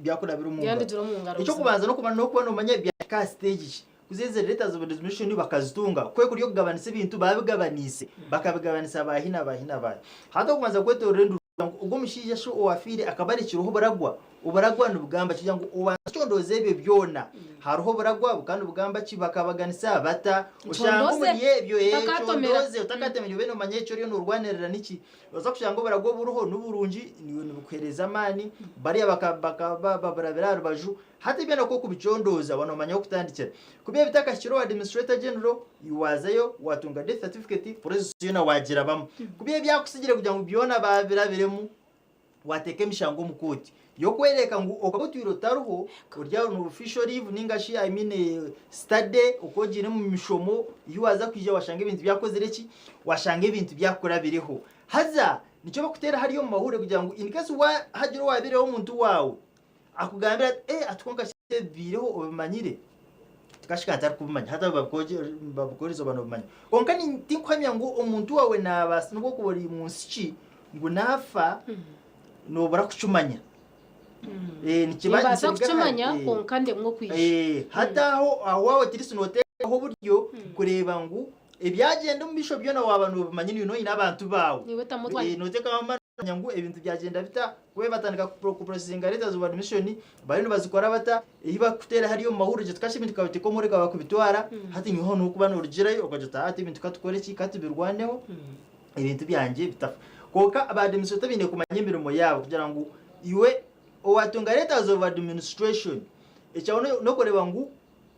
byakurabira omu ngaro. Byandugire omu ngaro. Eky'okubanza n'okuba nomanya byahika aha stage ki. Kuza ezi letters of admission bakazitunga, kwe kuri okugabanisa ebintu babigabanise, bakabigabanisa baahi na baahi na baahi. Hati okubanza kwetorora enduru kugira ngu ogwo omushaija shi owafiire akaba arekireho oburagwa, oburagwa nibugamba ki? Kugira ngu obanze ocondooze ebyo byona, hariho oburagwa bukaba nibugamba ki, bakabaganisa bata, oshange Ocondoze, omuri ebyo, otakatomera. ocondoze otakatomera obe nomanya eki oriyo norwanirira niki. Nooza kushanga oburago oburiho niburungi niiwe nibukuheereza amaani, bariya bakaba baburabira aha rubaju. Hati ebyo nokwo kubicondooza waaba noomanya ah'okutandikira. Ku byaaba bitakahikire owa Administrator General, iwe waazayo waatunga death certificate, process yoona waagirabamu. Ku byaaba byakusigire kugira ngu byona baabirabiremu, waateeka emishango omu kooti y'okworeka ngu okaba otwire otariho, ori aho ni official leave ninga shi I mean study, oku ogiire omu mishomo, ihi waaza kwija waashanga ebintu byakozire ki, waashanga ebintu byakurabireho. Haza nikyo bakuteera hariya omu mahurire kugira ngu in case hagira owaabiireho omuntu waawe, akugambire ati eh ati kwonka shi ebibaireho obimanyire? Tikashika ntarikubimanya hati abo babikworeza oba nobimanya. Kwonka tinkuhamya ngu omuntu waawe naabaasa n'obu okuba ori mu nsi ki ngu naafa noobura kukimanya. Nikiba Nimbaasa nikiruga kukimanya ahari kwonka ndemwe okwija. Hati aho aho waaba otirisi nooteekaho oburyo kureeba ngu ebyagyenda omu maisho byona waaba noobimanya niiwe oine abantu baawe. Niiwe tamu otware. Nooteekaho amaani kumanya ngu ebintu byagyenda bita, ku batandika kuprocessinga letters of admission bariyo nibazikora bata, eyi bakuteera hariya omu mahurire tukasha ebintu tukabiteeka omu mureka bakubitwara, hati nyowe aho nokuba norugirayo okagira oti hati ebintu katukore ki, katubirwaneho ebintu byangye bitafa. Kwonka aba administrator baine kumanya emirimo yaabo kugira ngu iwe owatunga letters of administration ekyawe nokureeba ngu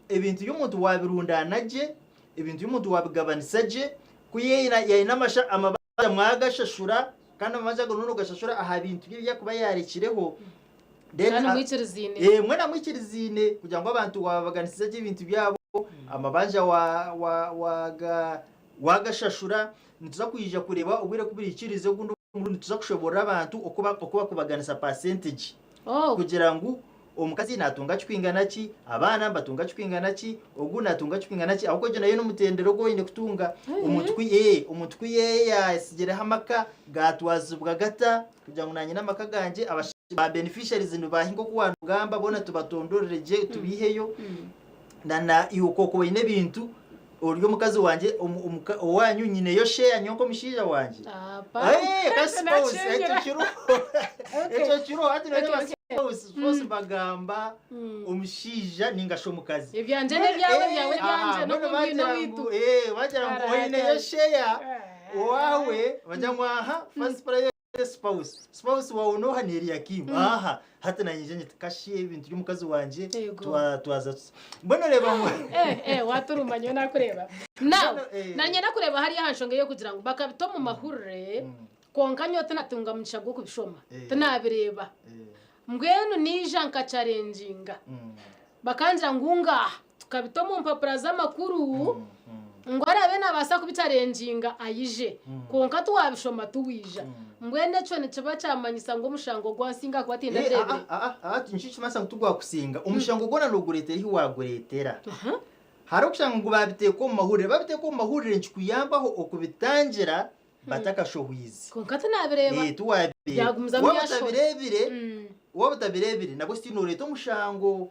ebintu by'omuntu wabirundaana gye, ebintu by'omuntu wabigabanisa gye, ku yaine amabanja mwagashashura kandi amabanja ago noona ogashashura aha bintu bye ebi arikuba yaarekireho. Then Kandi mwikirizaine. Mwena mwikirizaine kugira ngu abantu waababaganisiza gye ebintu byabo, amabanja waagashashura. Nituza kwija kureeba obwire ku buraikirize ogundi omurundi nituza kushoboorora abantu oku bakubaganisa percentage. Oh. Kugira ngu omukazi natunga kikwingana ki, abaana nibatunga kikwingana ki, ogu natunga kikwingana ki, ahabw'okuba egyo nayo n'omutendera ogu oine kutunga. Omuntu ku ee omuntu ku yaatsigireho amaka gaatwazibwa gata kugira ngu naanye n'amaka gangye abash ba beneficiaries nibaahi nk'oku waanogamba boona tubatondorere gye tubaiheyo na na iwe okwo oine ebintu ori omukazi wangye omu- omuka- owaanyu nyineyo share nyowe nk'omushaija wangye. Apa. Eh, ka spouse ekyo Nakyenyera. kiriho Okay. ekyo kiriho hati Okay, noreeba okay. spouse spouse mbagamba omushaija ninga shi omukazi. Ebyangye n'ebyawe, ebyawe Eh, aha, n'ebyangye, mbwenu n'oku bagira mbwine ngu owaitu. eh, bagira ngu Ara, oineyo ara. share owaawe bagira ngu aha first priority Spouse, spouse wawe noha ni Eliakim. Aha, hati nanyija nyiti kashi ebintu by'omukazi wangye Yego. twa twaza tusa. Mbwenu oreeba ngu Eh, eh, waturuma nyowe nakureeba. Now, Mbwenu, eh. nanye nakureeba hariya aha nshonga ey'okugira ngu bakabita omu mahurire, kwonka nyowe tinatunga mugisha gw'okubishoma, Eh. tinabireeba. Eh, Mbwenu naija nkachallenginga, bakangira ngu ngaaha, tukabita omu mpapura z'amakuru, ngu araabe naabaasa kubichallenginga aije, kwonka tiwaabishoma tiwaija. Mbwenu ekyo nikiba kyamanyisa ngu omushango gwansinga ahakuba Eh, tindabireebire. ah, ah, ah, ah, nikyo nikimanyisa ngu tigwakusinga. Omushango gwona noogureetera ahi waagureetera. Hariho okushanga ngu baabiteeka omu mahurire. Baabiteeka omu mahurire nikikuyambaho okubitangira batakashohwize. Kwonka tinabireeba. Eh, tiwabireeba. Byagumizamu Waaba byashoha. otabireebire, waaba otabireebire nabwo still nooreeta omushango.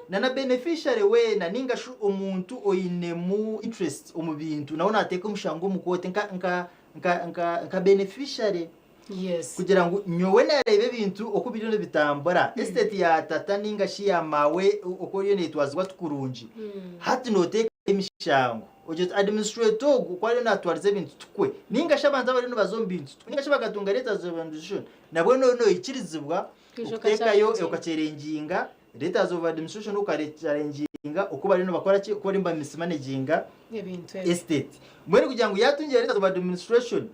Na na beneficiary weena ninga shi omuntu oinemu interest omu bintu nawe naateeka omushango omu kooti nka nka nka nka nka beneficiary. Yes. Kugira ngu nyowe naareeba ebintu oku biriyo nibitambura, estate ya tata ninga shi ya maawe oku eriyo neetwazibwa ti kurungi. Hati nooteekayo emishango. Ogira oti administrator ogu ku ariyo natwariza ebintu tikwe ninga shi abantu abariyo nibaza omu bintu tikwe ninga shi bakatunga letters of administration nabwo noikirizibwa Kwija okuteekayo okachallenginga. okachallenginga letters of administration okachallenginga oku bariyo nibakora ki oku bariyo niba mismanaginga Ebintu ebyo. Estate. Mbwenu kugira ngu yatungire letters of administration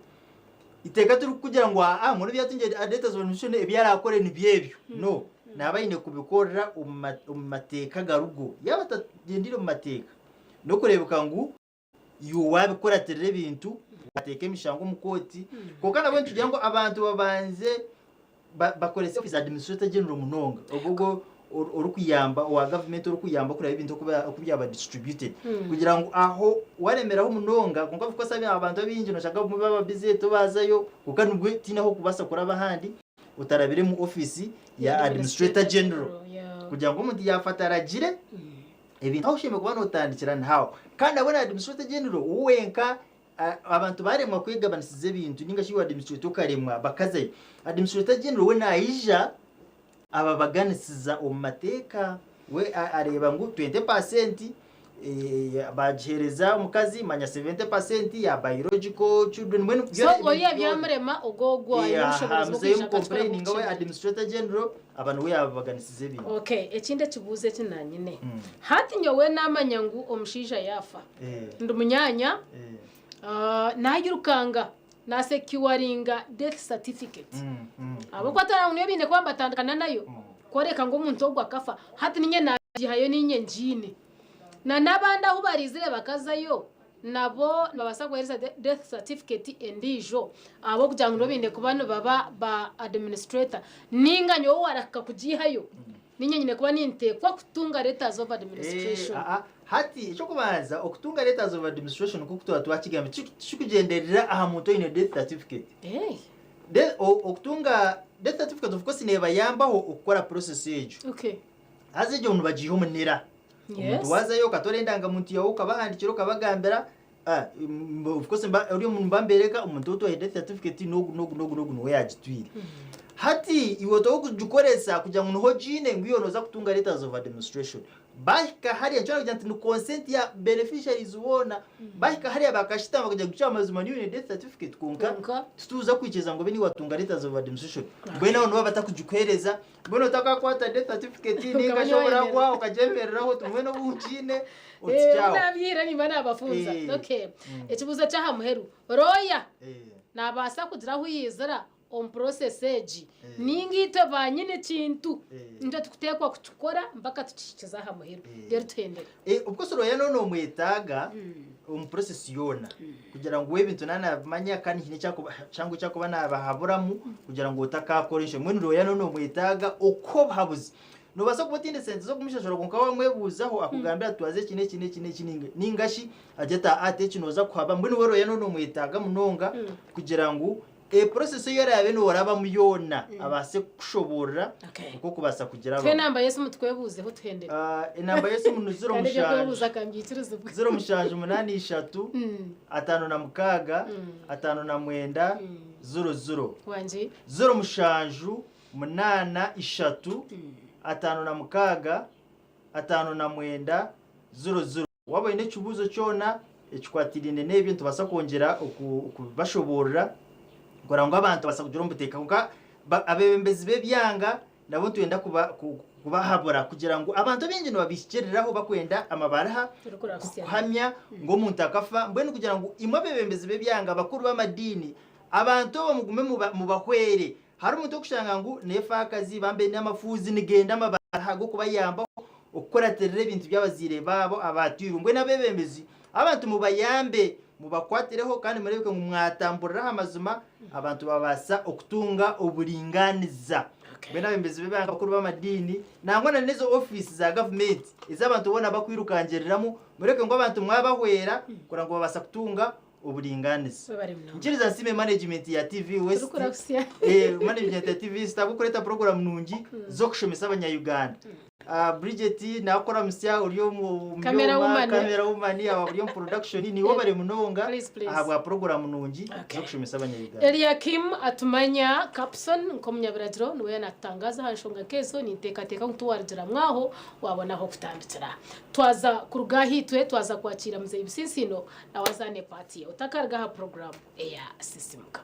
iteeka tirikukugira ngu aa mbwenu obu yatungire letters of administration ebi arakore nibyo ebyo. No. Naaba aine kubikorera omu mateeka garugo. Yaaba atagyendeire omu mateeka n'okureebeka ngu iwe waabikuratirira ebintu, waateeka emishango omu kooti. Kwonka nabwo nitugira ngu abantu babanze bakorese ofiisi ya Administrator General munonga, ogwo ogwo orikuyamba owa gavumenti orikuyamba kureba ebintu oku byaba distributed kugira ngu aho waremeraho munonga. Kwonka of course abantu abaingi noshanga abamwe baba busy tobazayo, kwonka nibwe tihaine ah'okubaasa kuraba ahandi otarabire omu ofiisi ya Administrator General kugira ngu omuntu yaafa ataragire ebintu. Ahu oshemereire kuba nootandikira niho aho. Kandi nabwo na Administrator General we wenka abantu baaremwa kwegabanisiza ebintu nainga shi iwe Administrator okaremwa bakazayo, Administrator General we naija ababaganisiza omu mateeka. We areeba ngu 20% bagiheereza omukazi, manya 70% ya biological children mbwenu So byona oyo ebintu byona. Ebyamurema ogwo ogwo aine obushoboorozi Muzeeyi bw'okwija akakikora omucomplaininga we nk'oku Administrator General aba niwe yaababaganisiza ebintu. Okay, ekindi ekibuuzo eki nanyine. Hati nyowe namanya ngu omushaija yaafa. Ndi munyaanya, naayirukanga naasecuringa death certificate. Ahabw'okuba taragira ngu niyo baine kuba nibatandikana nayo kworeka ngu omuntu ogu akafa. Hati niinye naagihayo niinye ngiine. Na n'abandi ahu bariizire bakazayo nabo nibabaasa kubaheereza death certificate endiijo ahabw'okugira ngu nibo baine kuba nibaba ba administrator. Nainga nyowe waarahika kugiihayo, niinye nyine kuba ninteekwa kutunga letters of administration. Hati eky'okubanza okutunga letters of administration nk'oku twaba twakigamba tikikugyenderera aha muntu oine death certificate. Okutunga death certificate of course neebayambaho okukora process egyo. Haza egyo nibagiiha omu nira. Omuntu waazayo okatoora endangamuntu yaawe okabahandiikira okabagambira, of course ori omu nibambereka omuntu ou twahaire death certificate n'ogu n'ogu n'ogu n'ogu niwe yaagitwire. Hati iwe torikugikoresa kugira ngu niho ogiine ngu iwe nooza kutunga letters of administration. Baahika hariya nikyo barikugira nti ni consent ya beneficiaries boona. Baahika hariya bakashutama bakagira ngu kyamazima niiwe oine death certificate kwonka tituza kwikiriza ngu obe niiwe waatunga letters of administration. Mbwenu aho nibaba batakugikuheereza. Mbwenu otakakwata death certificate Okaba ninga shi niwe oburagwa wayemerera. okagyemereraho oti mbwenu obu nkiine oti Eh, kyaho. nabyira nimba nabafunza. Okay. Ekibuuzo ky'aha muheru. Lawyer nabaasa kugira ahu yaizira omu process egi ninga itwe ba nyine kintu nitwe tukuteekwa kukikora mpaka tukihikize aha muheru reero tuhendere? Of course lawyer noona nomwetaaga omu process yoona kugira ngu we ebintu naaba nabimanya kandi haine ekyangu eki arikuba nabahaburamu kugira ngu otakakora enshobe. Mbwenu lawyer noona nomwetaaga okuha obuhabuzi. Nobaasa kuba otaine sente z'okumushashura kwonka wamwebuuzaho akugambira ati twaza eki n'eki n'eki n'eki ninga shi agire ati ati eki nooza kuhaba. Mbwenu we lawyer noona nomwetaaga munonga kugira ngu process ei oraabe noorabamu yoona abaase kukushoboorora Okay. oku orikubaasa Tuhe kugirabamu. enamba y'esimu tukwebuuzeho tuhendere. Enamba y'esimu ni ziro Kandi mushanju eby'okwebuuza kambiikirizibwe. 0783 56 59 00. Wangi. 0783 56 59 00. Waaba oine ekibuuzo kyona ekikwatiraine n'ebyo nitubaasa kwongyera okubashoboorora kureba ngu abantu babaasa kugira omu buteeka. Kwonka abeebembezi b'ebyanga nabo nitwenda kubahabura kugira ngu abantu abaingi nibabihikiiriraho bakwenda amabaruha kuhamya ngu omuntu akafa. Mbwenu kugira ngu imwe abeebembezi b'ebyanga, abakuru b'amadiini, abantu abo mugume mubahwere. Hariho omuntu orikushanga ngu n'efaakazi bambe n'amafuuzi nigenda amabaruha g'okubayambaho okukuratirira ebintu by'abazaire baabo abaatwirwe. Mbwenu abeebembezi, abantu mubayambe, mubakwatireho kandi mureebeke ngu mwatamburira aha mazima abantu babaasa okutunga oburingaaniza. Mbwenu abeebembezi b'ebyanga, abakuru b'amadiini nangwa na n'ezo ofiisi za gavumenti ezi abantu boona bakwirukangiriramu, mureebeke ngu abantu mwabahwera kureba ngu babaasa kutunga oburingaaniza. Webare munonga. Nkiriza nsiime management ya TV West. Turikurahutsya. Management ya TV West ahabw'okureeta puroguraamu nungi z'okushomesa abanya-Uganda. Bridget nakuramutsya ori omu Camera byoma, woman. camera woman aba ori omu production niiwe obare munonga Please, please. ahabwa puroguramu nungi Okay. z'okushomesa abanya-Uganda. Eliakim Atumanya Capson nk'omunyabiragiro niwe yaanatutangaza aha nshonga nk'ezo ninteekateeka ngu tiwarugira mwaho waabona ah'okutandikira. Twaza kuruga aha itwe twaza kwakiira Muzeeyi Bisinsiino nawe azaane paati ye. Otakaruga aha puroguraamu eya Sisimuka.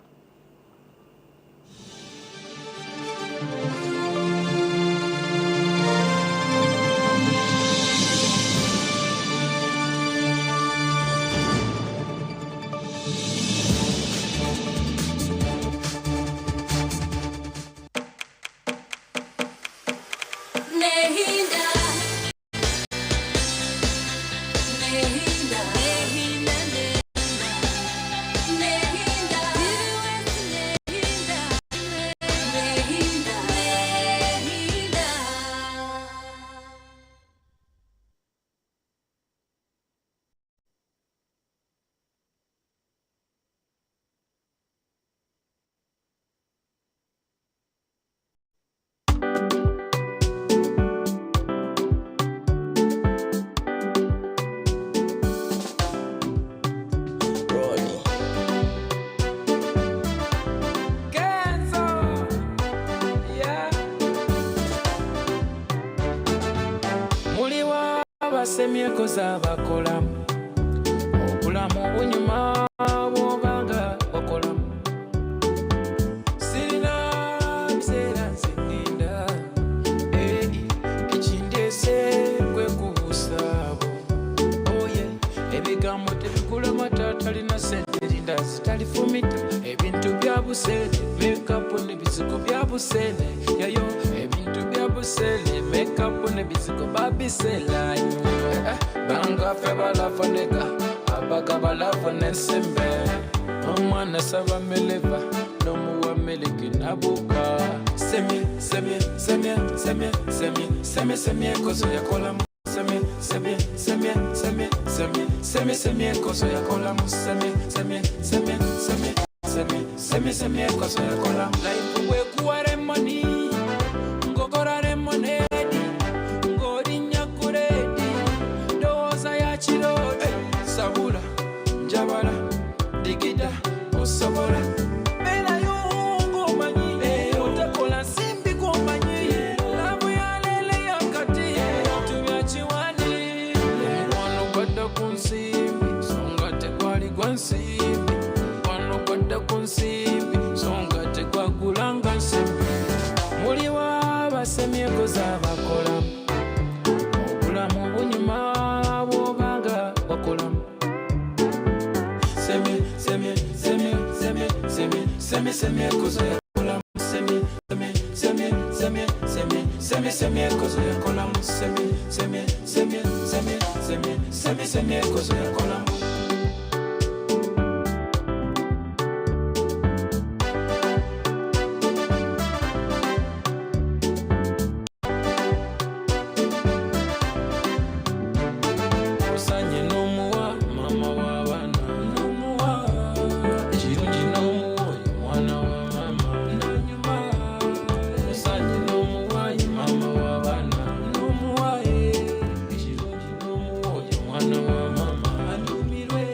Abasemyekoza bakolamu obulamu bunyuma bwobanga wakolamu sirina biseera nze nninda ekindeese kwe kubusaabo oye ebigambo tebigula mata talina sente erindazi talifumita ebintu bya buseere mekapu n'ebizigo bya buseere yayo ebintu bya buseere mekapu n'ebizigo babisela bangafe balafoneka abaga balafuna ensembe omwana saba meleva n'omuwa meleke nabuka semye semye semye semye semye semye semye ekozo yakolamu semye semye semye semye semye semye semye ekozo yakolamu semye semye semye semye semye semye semye ekozo yakolamu life bwekuwa remoni ngokora lemonade ng'olinnya kuredi ndowooza ya kirodi sabula njabala digida osobola beerayo ng'omanyi otakola nsimbi gw'omanyi laavu ya leero yakati bintu bya kiwani omukwano gwadda ku nsimbi so nga tegwali gwa nsimbi omukwano gwadda ku nsimbi so nga tegwagulanga nsimbi muliwa abasemyekoza bakolamu obulamu bunyuma bw'obanga wakolamu semye semye semye semye semye semye semye ekozo yakolamu semye semye semye semye semye semye semye ekozo yakolamu semye semye semye semye semye semye semye ekozo yakolamu. Osanye n'omuwa maama w'abaana n'omuwa ekirungi n'omuwa oyo mwana wa maama nanyuma osanye n'omuwa ye maama w'abaana n'omuwa ekirungi n'omuwa oyo mwana wa maama anyumirwe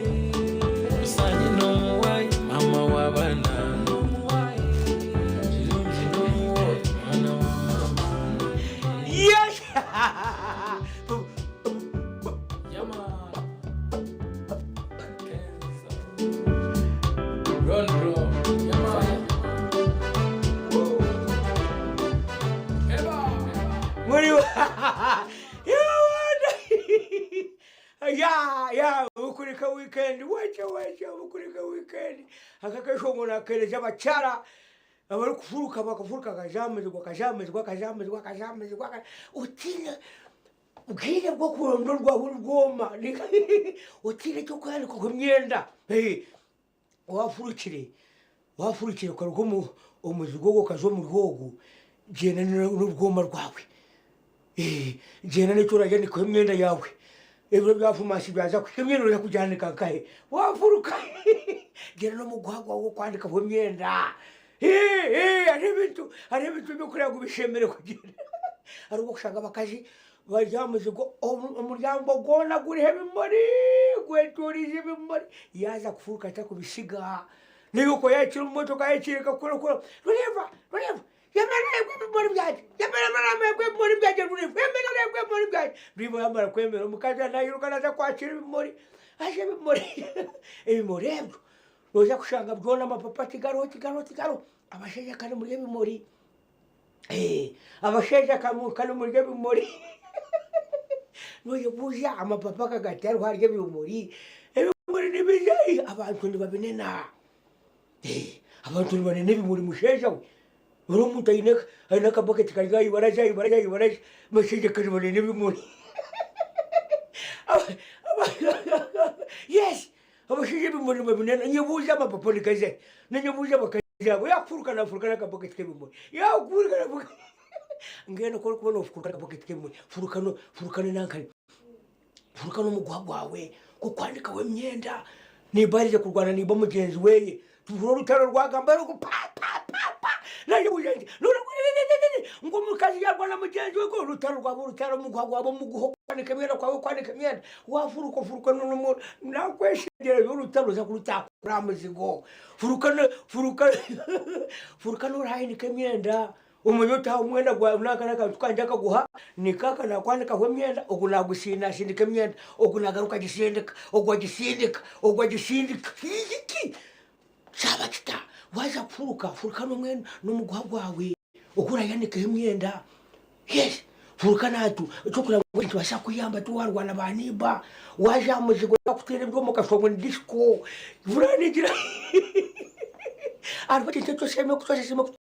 osanye n'omuwa ye maama w'abaana n'omuwa ekirungi n'omuwa oyo mwana wa maama. Yes! Yeah, man. Run, bro. Yeah, man. Woo. Eba. Muri ya bukurika weekend wacha wacha bukurika weekend akakashongo nakereza abakyala abarikufuruka bakafuruka akajamizibwa akajamizibwa akajamizibwa akajamizibwa otine bwire bwo kurondorwa burwoma otine cyo kwanika ku myenda wafurukire wafurukire ukaruga omuzigo ogwo okaza omu rwogo gyenda n'orwoma rwawe gyenda n'eki orajanikaho emyenda yaawe ebiro bya fumasi byaza kuhika emyenda oraza kugyanika nkahe wafuruka gyenda n'omuguha gwawe gw'okwanikaho emyenda hariho ebintu hariho ebintu by'okureba ngu bishemere kugyenda. Hariho obu orikushanga abakazi bari aha muzigo, omuryango gwona guriho ebimuri, gwetoorize ebimuri, yaaza kufuruka atarikubisiga. Naiwe okaba oyakira omu motoka yakiireka kukora kukora, Rureeva, Rureeva, yemerera oreebe ebimuri byangye, yemerera oreebe ebimuri byangye Rureeva, yemerera oreebe ebimuri byangye. Rureeva yaamara kwemera omukazi nairuka naaza kwakira ebimuri, haza ebimuri, ebimuri ebyo noija kushanga byona amapapa tigariho, tigariho, tigariho, abashaija ka nimurya ebimuri. Abashaija ka nimurya ebimuri noyebuuza amapapa aga gatariho ahari ebimuri, ebimuri nibiza hi? Abantu nibabinena, abantu nibanena ebimuri mushaija we, ori omuntu aine akabaketi kari aha ibaraza aha ibaraza aha ibaraza, abashaija ka nibanena ebimuri yes. Abashaija ebimuri nibabinena, nyebuuza amapapa nigaza hi? Ninyebuuza abakazi abo, yaakufuruka naafuruka n'akabaketi k'ebimuri, yaakufuruka naafuruka mbwenu ku orikuba noofuruka n'akabaketi k'ebimuri, furuka no furuka na nankani, furuka n'omuguha gwawe gw'okwanikaho emyenda. Neiba ariija kurwana neiba mugyenzi weye, tuhurire orutaro rwagamba rugu pa pa pa pa, nayebuuza nti ngu omukazi yaarwana mugyenzi we, orutaro rwaba orutaro, omuguha gwaba omuguha, okwanika emyenda kwaba okwanika emyenda. Wafuruka ofuruka nakweshengyereza orutaro oza kurutakura aha muzigo furuka furuka furuka norahanika emyenda omanye oti aha omwenda gwawe naka nakantu kangye akaguha nikaka nakwanikaho emyenda ogu nagusinda asindika emyenda ogu nagaruka agisindika ogu agisindika ogu agisindika iki kyaba kita waza kufuruka furuka nomuguha gwawe Oku orayanikeho emyenda, yes, furuka natu ekyokureba ngu nikibaasa kukuyamba tiwarwana ba neighbour, waaza aha muzigo bakuteera ebyoma okashusha ngu ni disco, buranigira hariho ekintu eki oshemereire kukora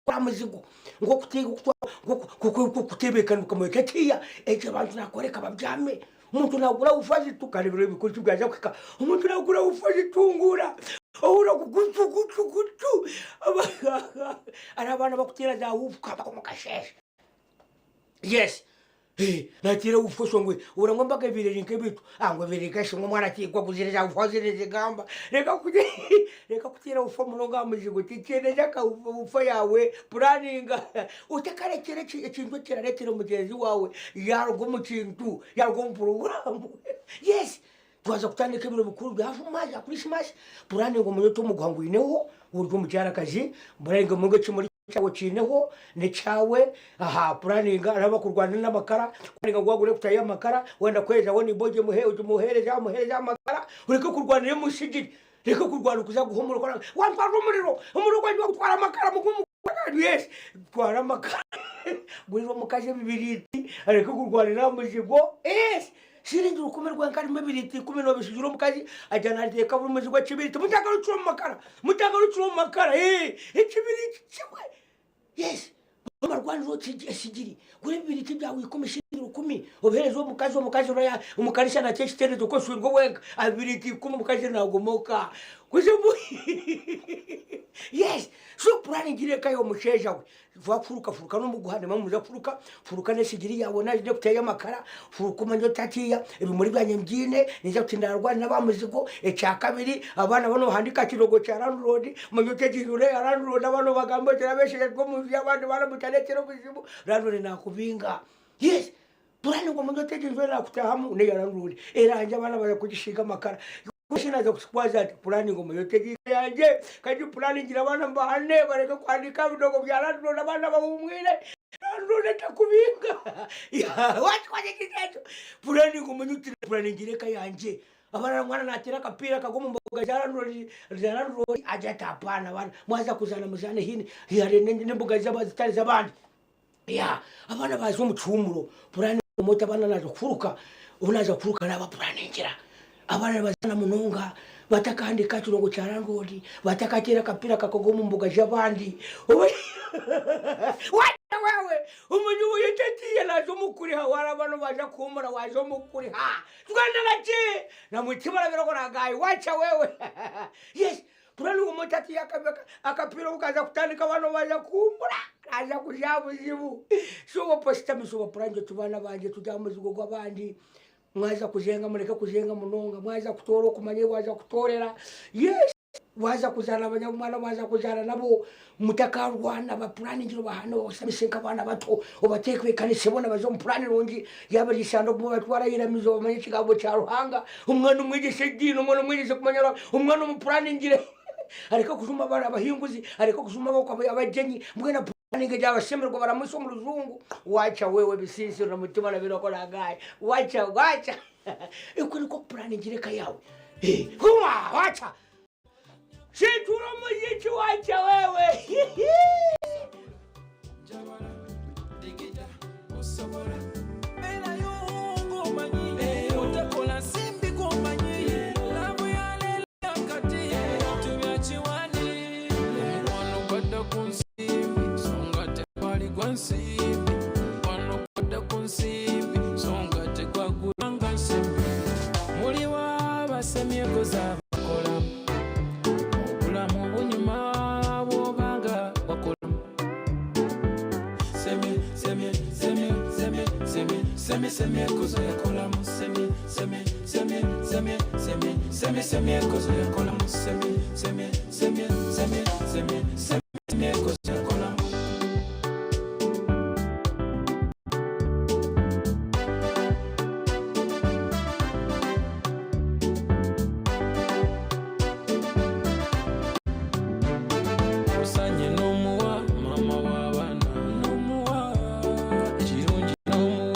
aha muzigo nk'okutebeekanisa okamanya oti hatiiya eki abantu naakworeka babyame, omuntu naagura wuufa zituka ebiro bikuru tibyaza kuhika, omuntu naagura wuufa zitunguura ohurira ngu gutu gutu gutu hariho abaana abarikuteera za wuufa omu kasheeshe yes naateera wuufa oshusha ngu ohurira ngu embaga ebaire eri nk'ebintu ngu ebaire eri nka ngu omwana atiigwa aguzire za wuufa zigamba reka kuteera wuufa munonga aha muzigo tikyendeeza wuufa yaawe puraninga. Otakarekyera ekintu ekirareetera mugyenzi waawe yaaruga omu kintu, yaaruga omu puroguraamu. Yes, twaza kutandika ebiro bikuru bya Fumasi, bya Kurisimasi, puraninga omanye oti omuguha ngwineho, ori omukyarakazi, puraninga omanye ngu ekimuri kyawe okiineho, n'ekyawe, aha puraninga hariho abakurwanira n'amakara, puraninga ngu waagura ekutayo amakara, wenda kwezaho niiba ogimuheereze omuheereze amakara, oreke kurwanira emusigiri. Reka kurwana okuza guha omuriro kora wantwarira omuriro omuriro gwangye wagutwara amakara mugume yes twara amakara gurira omukazi ebibiriiti areke kurwanira aha muzigo yes siringi rukumi rwenka harimu ebiriiti ikumi nobisigira omukazi agya nateeka buri muzigo ekibiriiti mutagarukira omu makara mutagarukira omu makara ekibiriiti kimwe Yes amarwaniro oti esigiri gura ebibiriti byawe ikumi shiringi rukumi obihereze omukazi omukazi oraya omukanisa nakyo ekiterezo ku oshwirwe wenka abibiriti ikumi omukazi nagomoka kuzimu yes so purani ngira eka y'omushaija we wafuruka furuka n'omuguha nimwe muza kufuruka furuka n'esigiri yawe n'ekutya y'amakara furuka omanye oti hatiiya ebimuri byangye mbyine ninza kuti ndarwana n'aba muzigo ekyakabiri abaana bo nohandiika aha kirogo kya landlord omanye oti egi nju neya landlord abaana obagambe oti orabeshererwa omu nju y'abandi baana mutareetera obuzibu landlord nakubinga yes purani ngu omanye oti egi nju enakutahamu neya landlord erangye abaana baza kugisiiga amakara Shi naaza kukikwaza ati purani ngu omanye oti egi eka yangye kandi purani ngire abaana mbahane bareke kuhandiika aha bidogo bya landlord abaana bahuumwire landlord atakubinga wakikora ekintu ekyo purani ngu omanye oti purani ngire eka yangye abaana omwana naateera akapiira akagwa omu mboga za landlord za landlord agira ati apaana abaana mwaza kuzaana muzaane haihi n'emboga zitari z'abandi. Yeah, abaana baaza omu kihuumuro, puraani oti abaana naaza kufuruka, obu naaza kufuruka naabapuraningira. Abaana nibazaana munonga, batakahandiika aha kirongo kya landlord, batakateera akapiira kakagwa omu mbuga z'abandi. Waata wewe, omunyu oyetetiire naaza omu kuriha, waaraba noobaasa kuhuumura waaza omu kuriha. Twena na ki? Na mutima orabire oragaaya, wacha wewe. Yes, Purani omuntu ati akapiira obu kaza kutandika bano baza kuhuumura naza kuza aha buzibu. So oba oshutamisa obapurani oti baana bangye turi aha muzigo gw'abandi, mwaza kuzenga mureke kuzenga munonga, mwaza kutoora okumanya ei waza kutoorera. Yes! Waaza kuzaara abanyamwana waaza kuzaara nabo mutakarwana ba puraningire obahane obashamise nk'abaana bato obateebekanise boona baze omu puraani nungi yaaba eri ishande ogume obatware aha iramizo bamanye ekigambo kya Ruhanga omwana omwegyese ediini omwana omwegyese kumanya Ruhanga omwana omupuraningire areke kujuma abahinguzi areke kujuma abagyenyi mbwenu apuraninge yaabashemererwa baramuhitsya omu rujungu wacha wewe bisiisiro na mutima na birokora wacha wacha Okwo nikwo kupuraningira eka yaawe. Huma wacha. Shitura omuziki wacha wewe.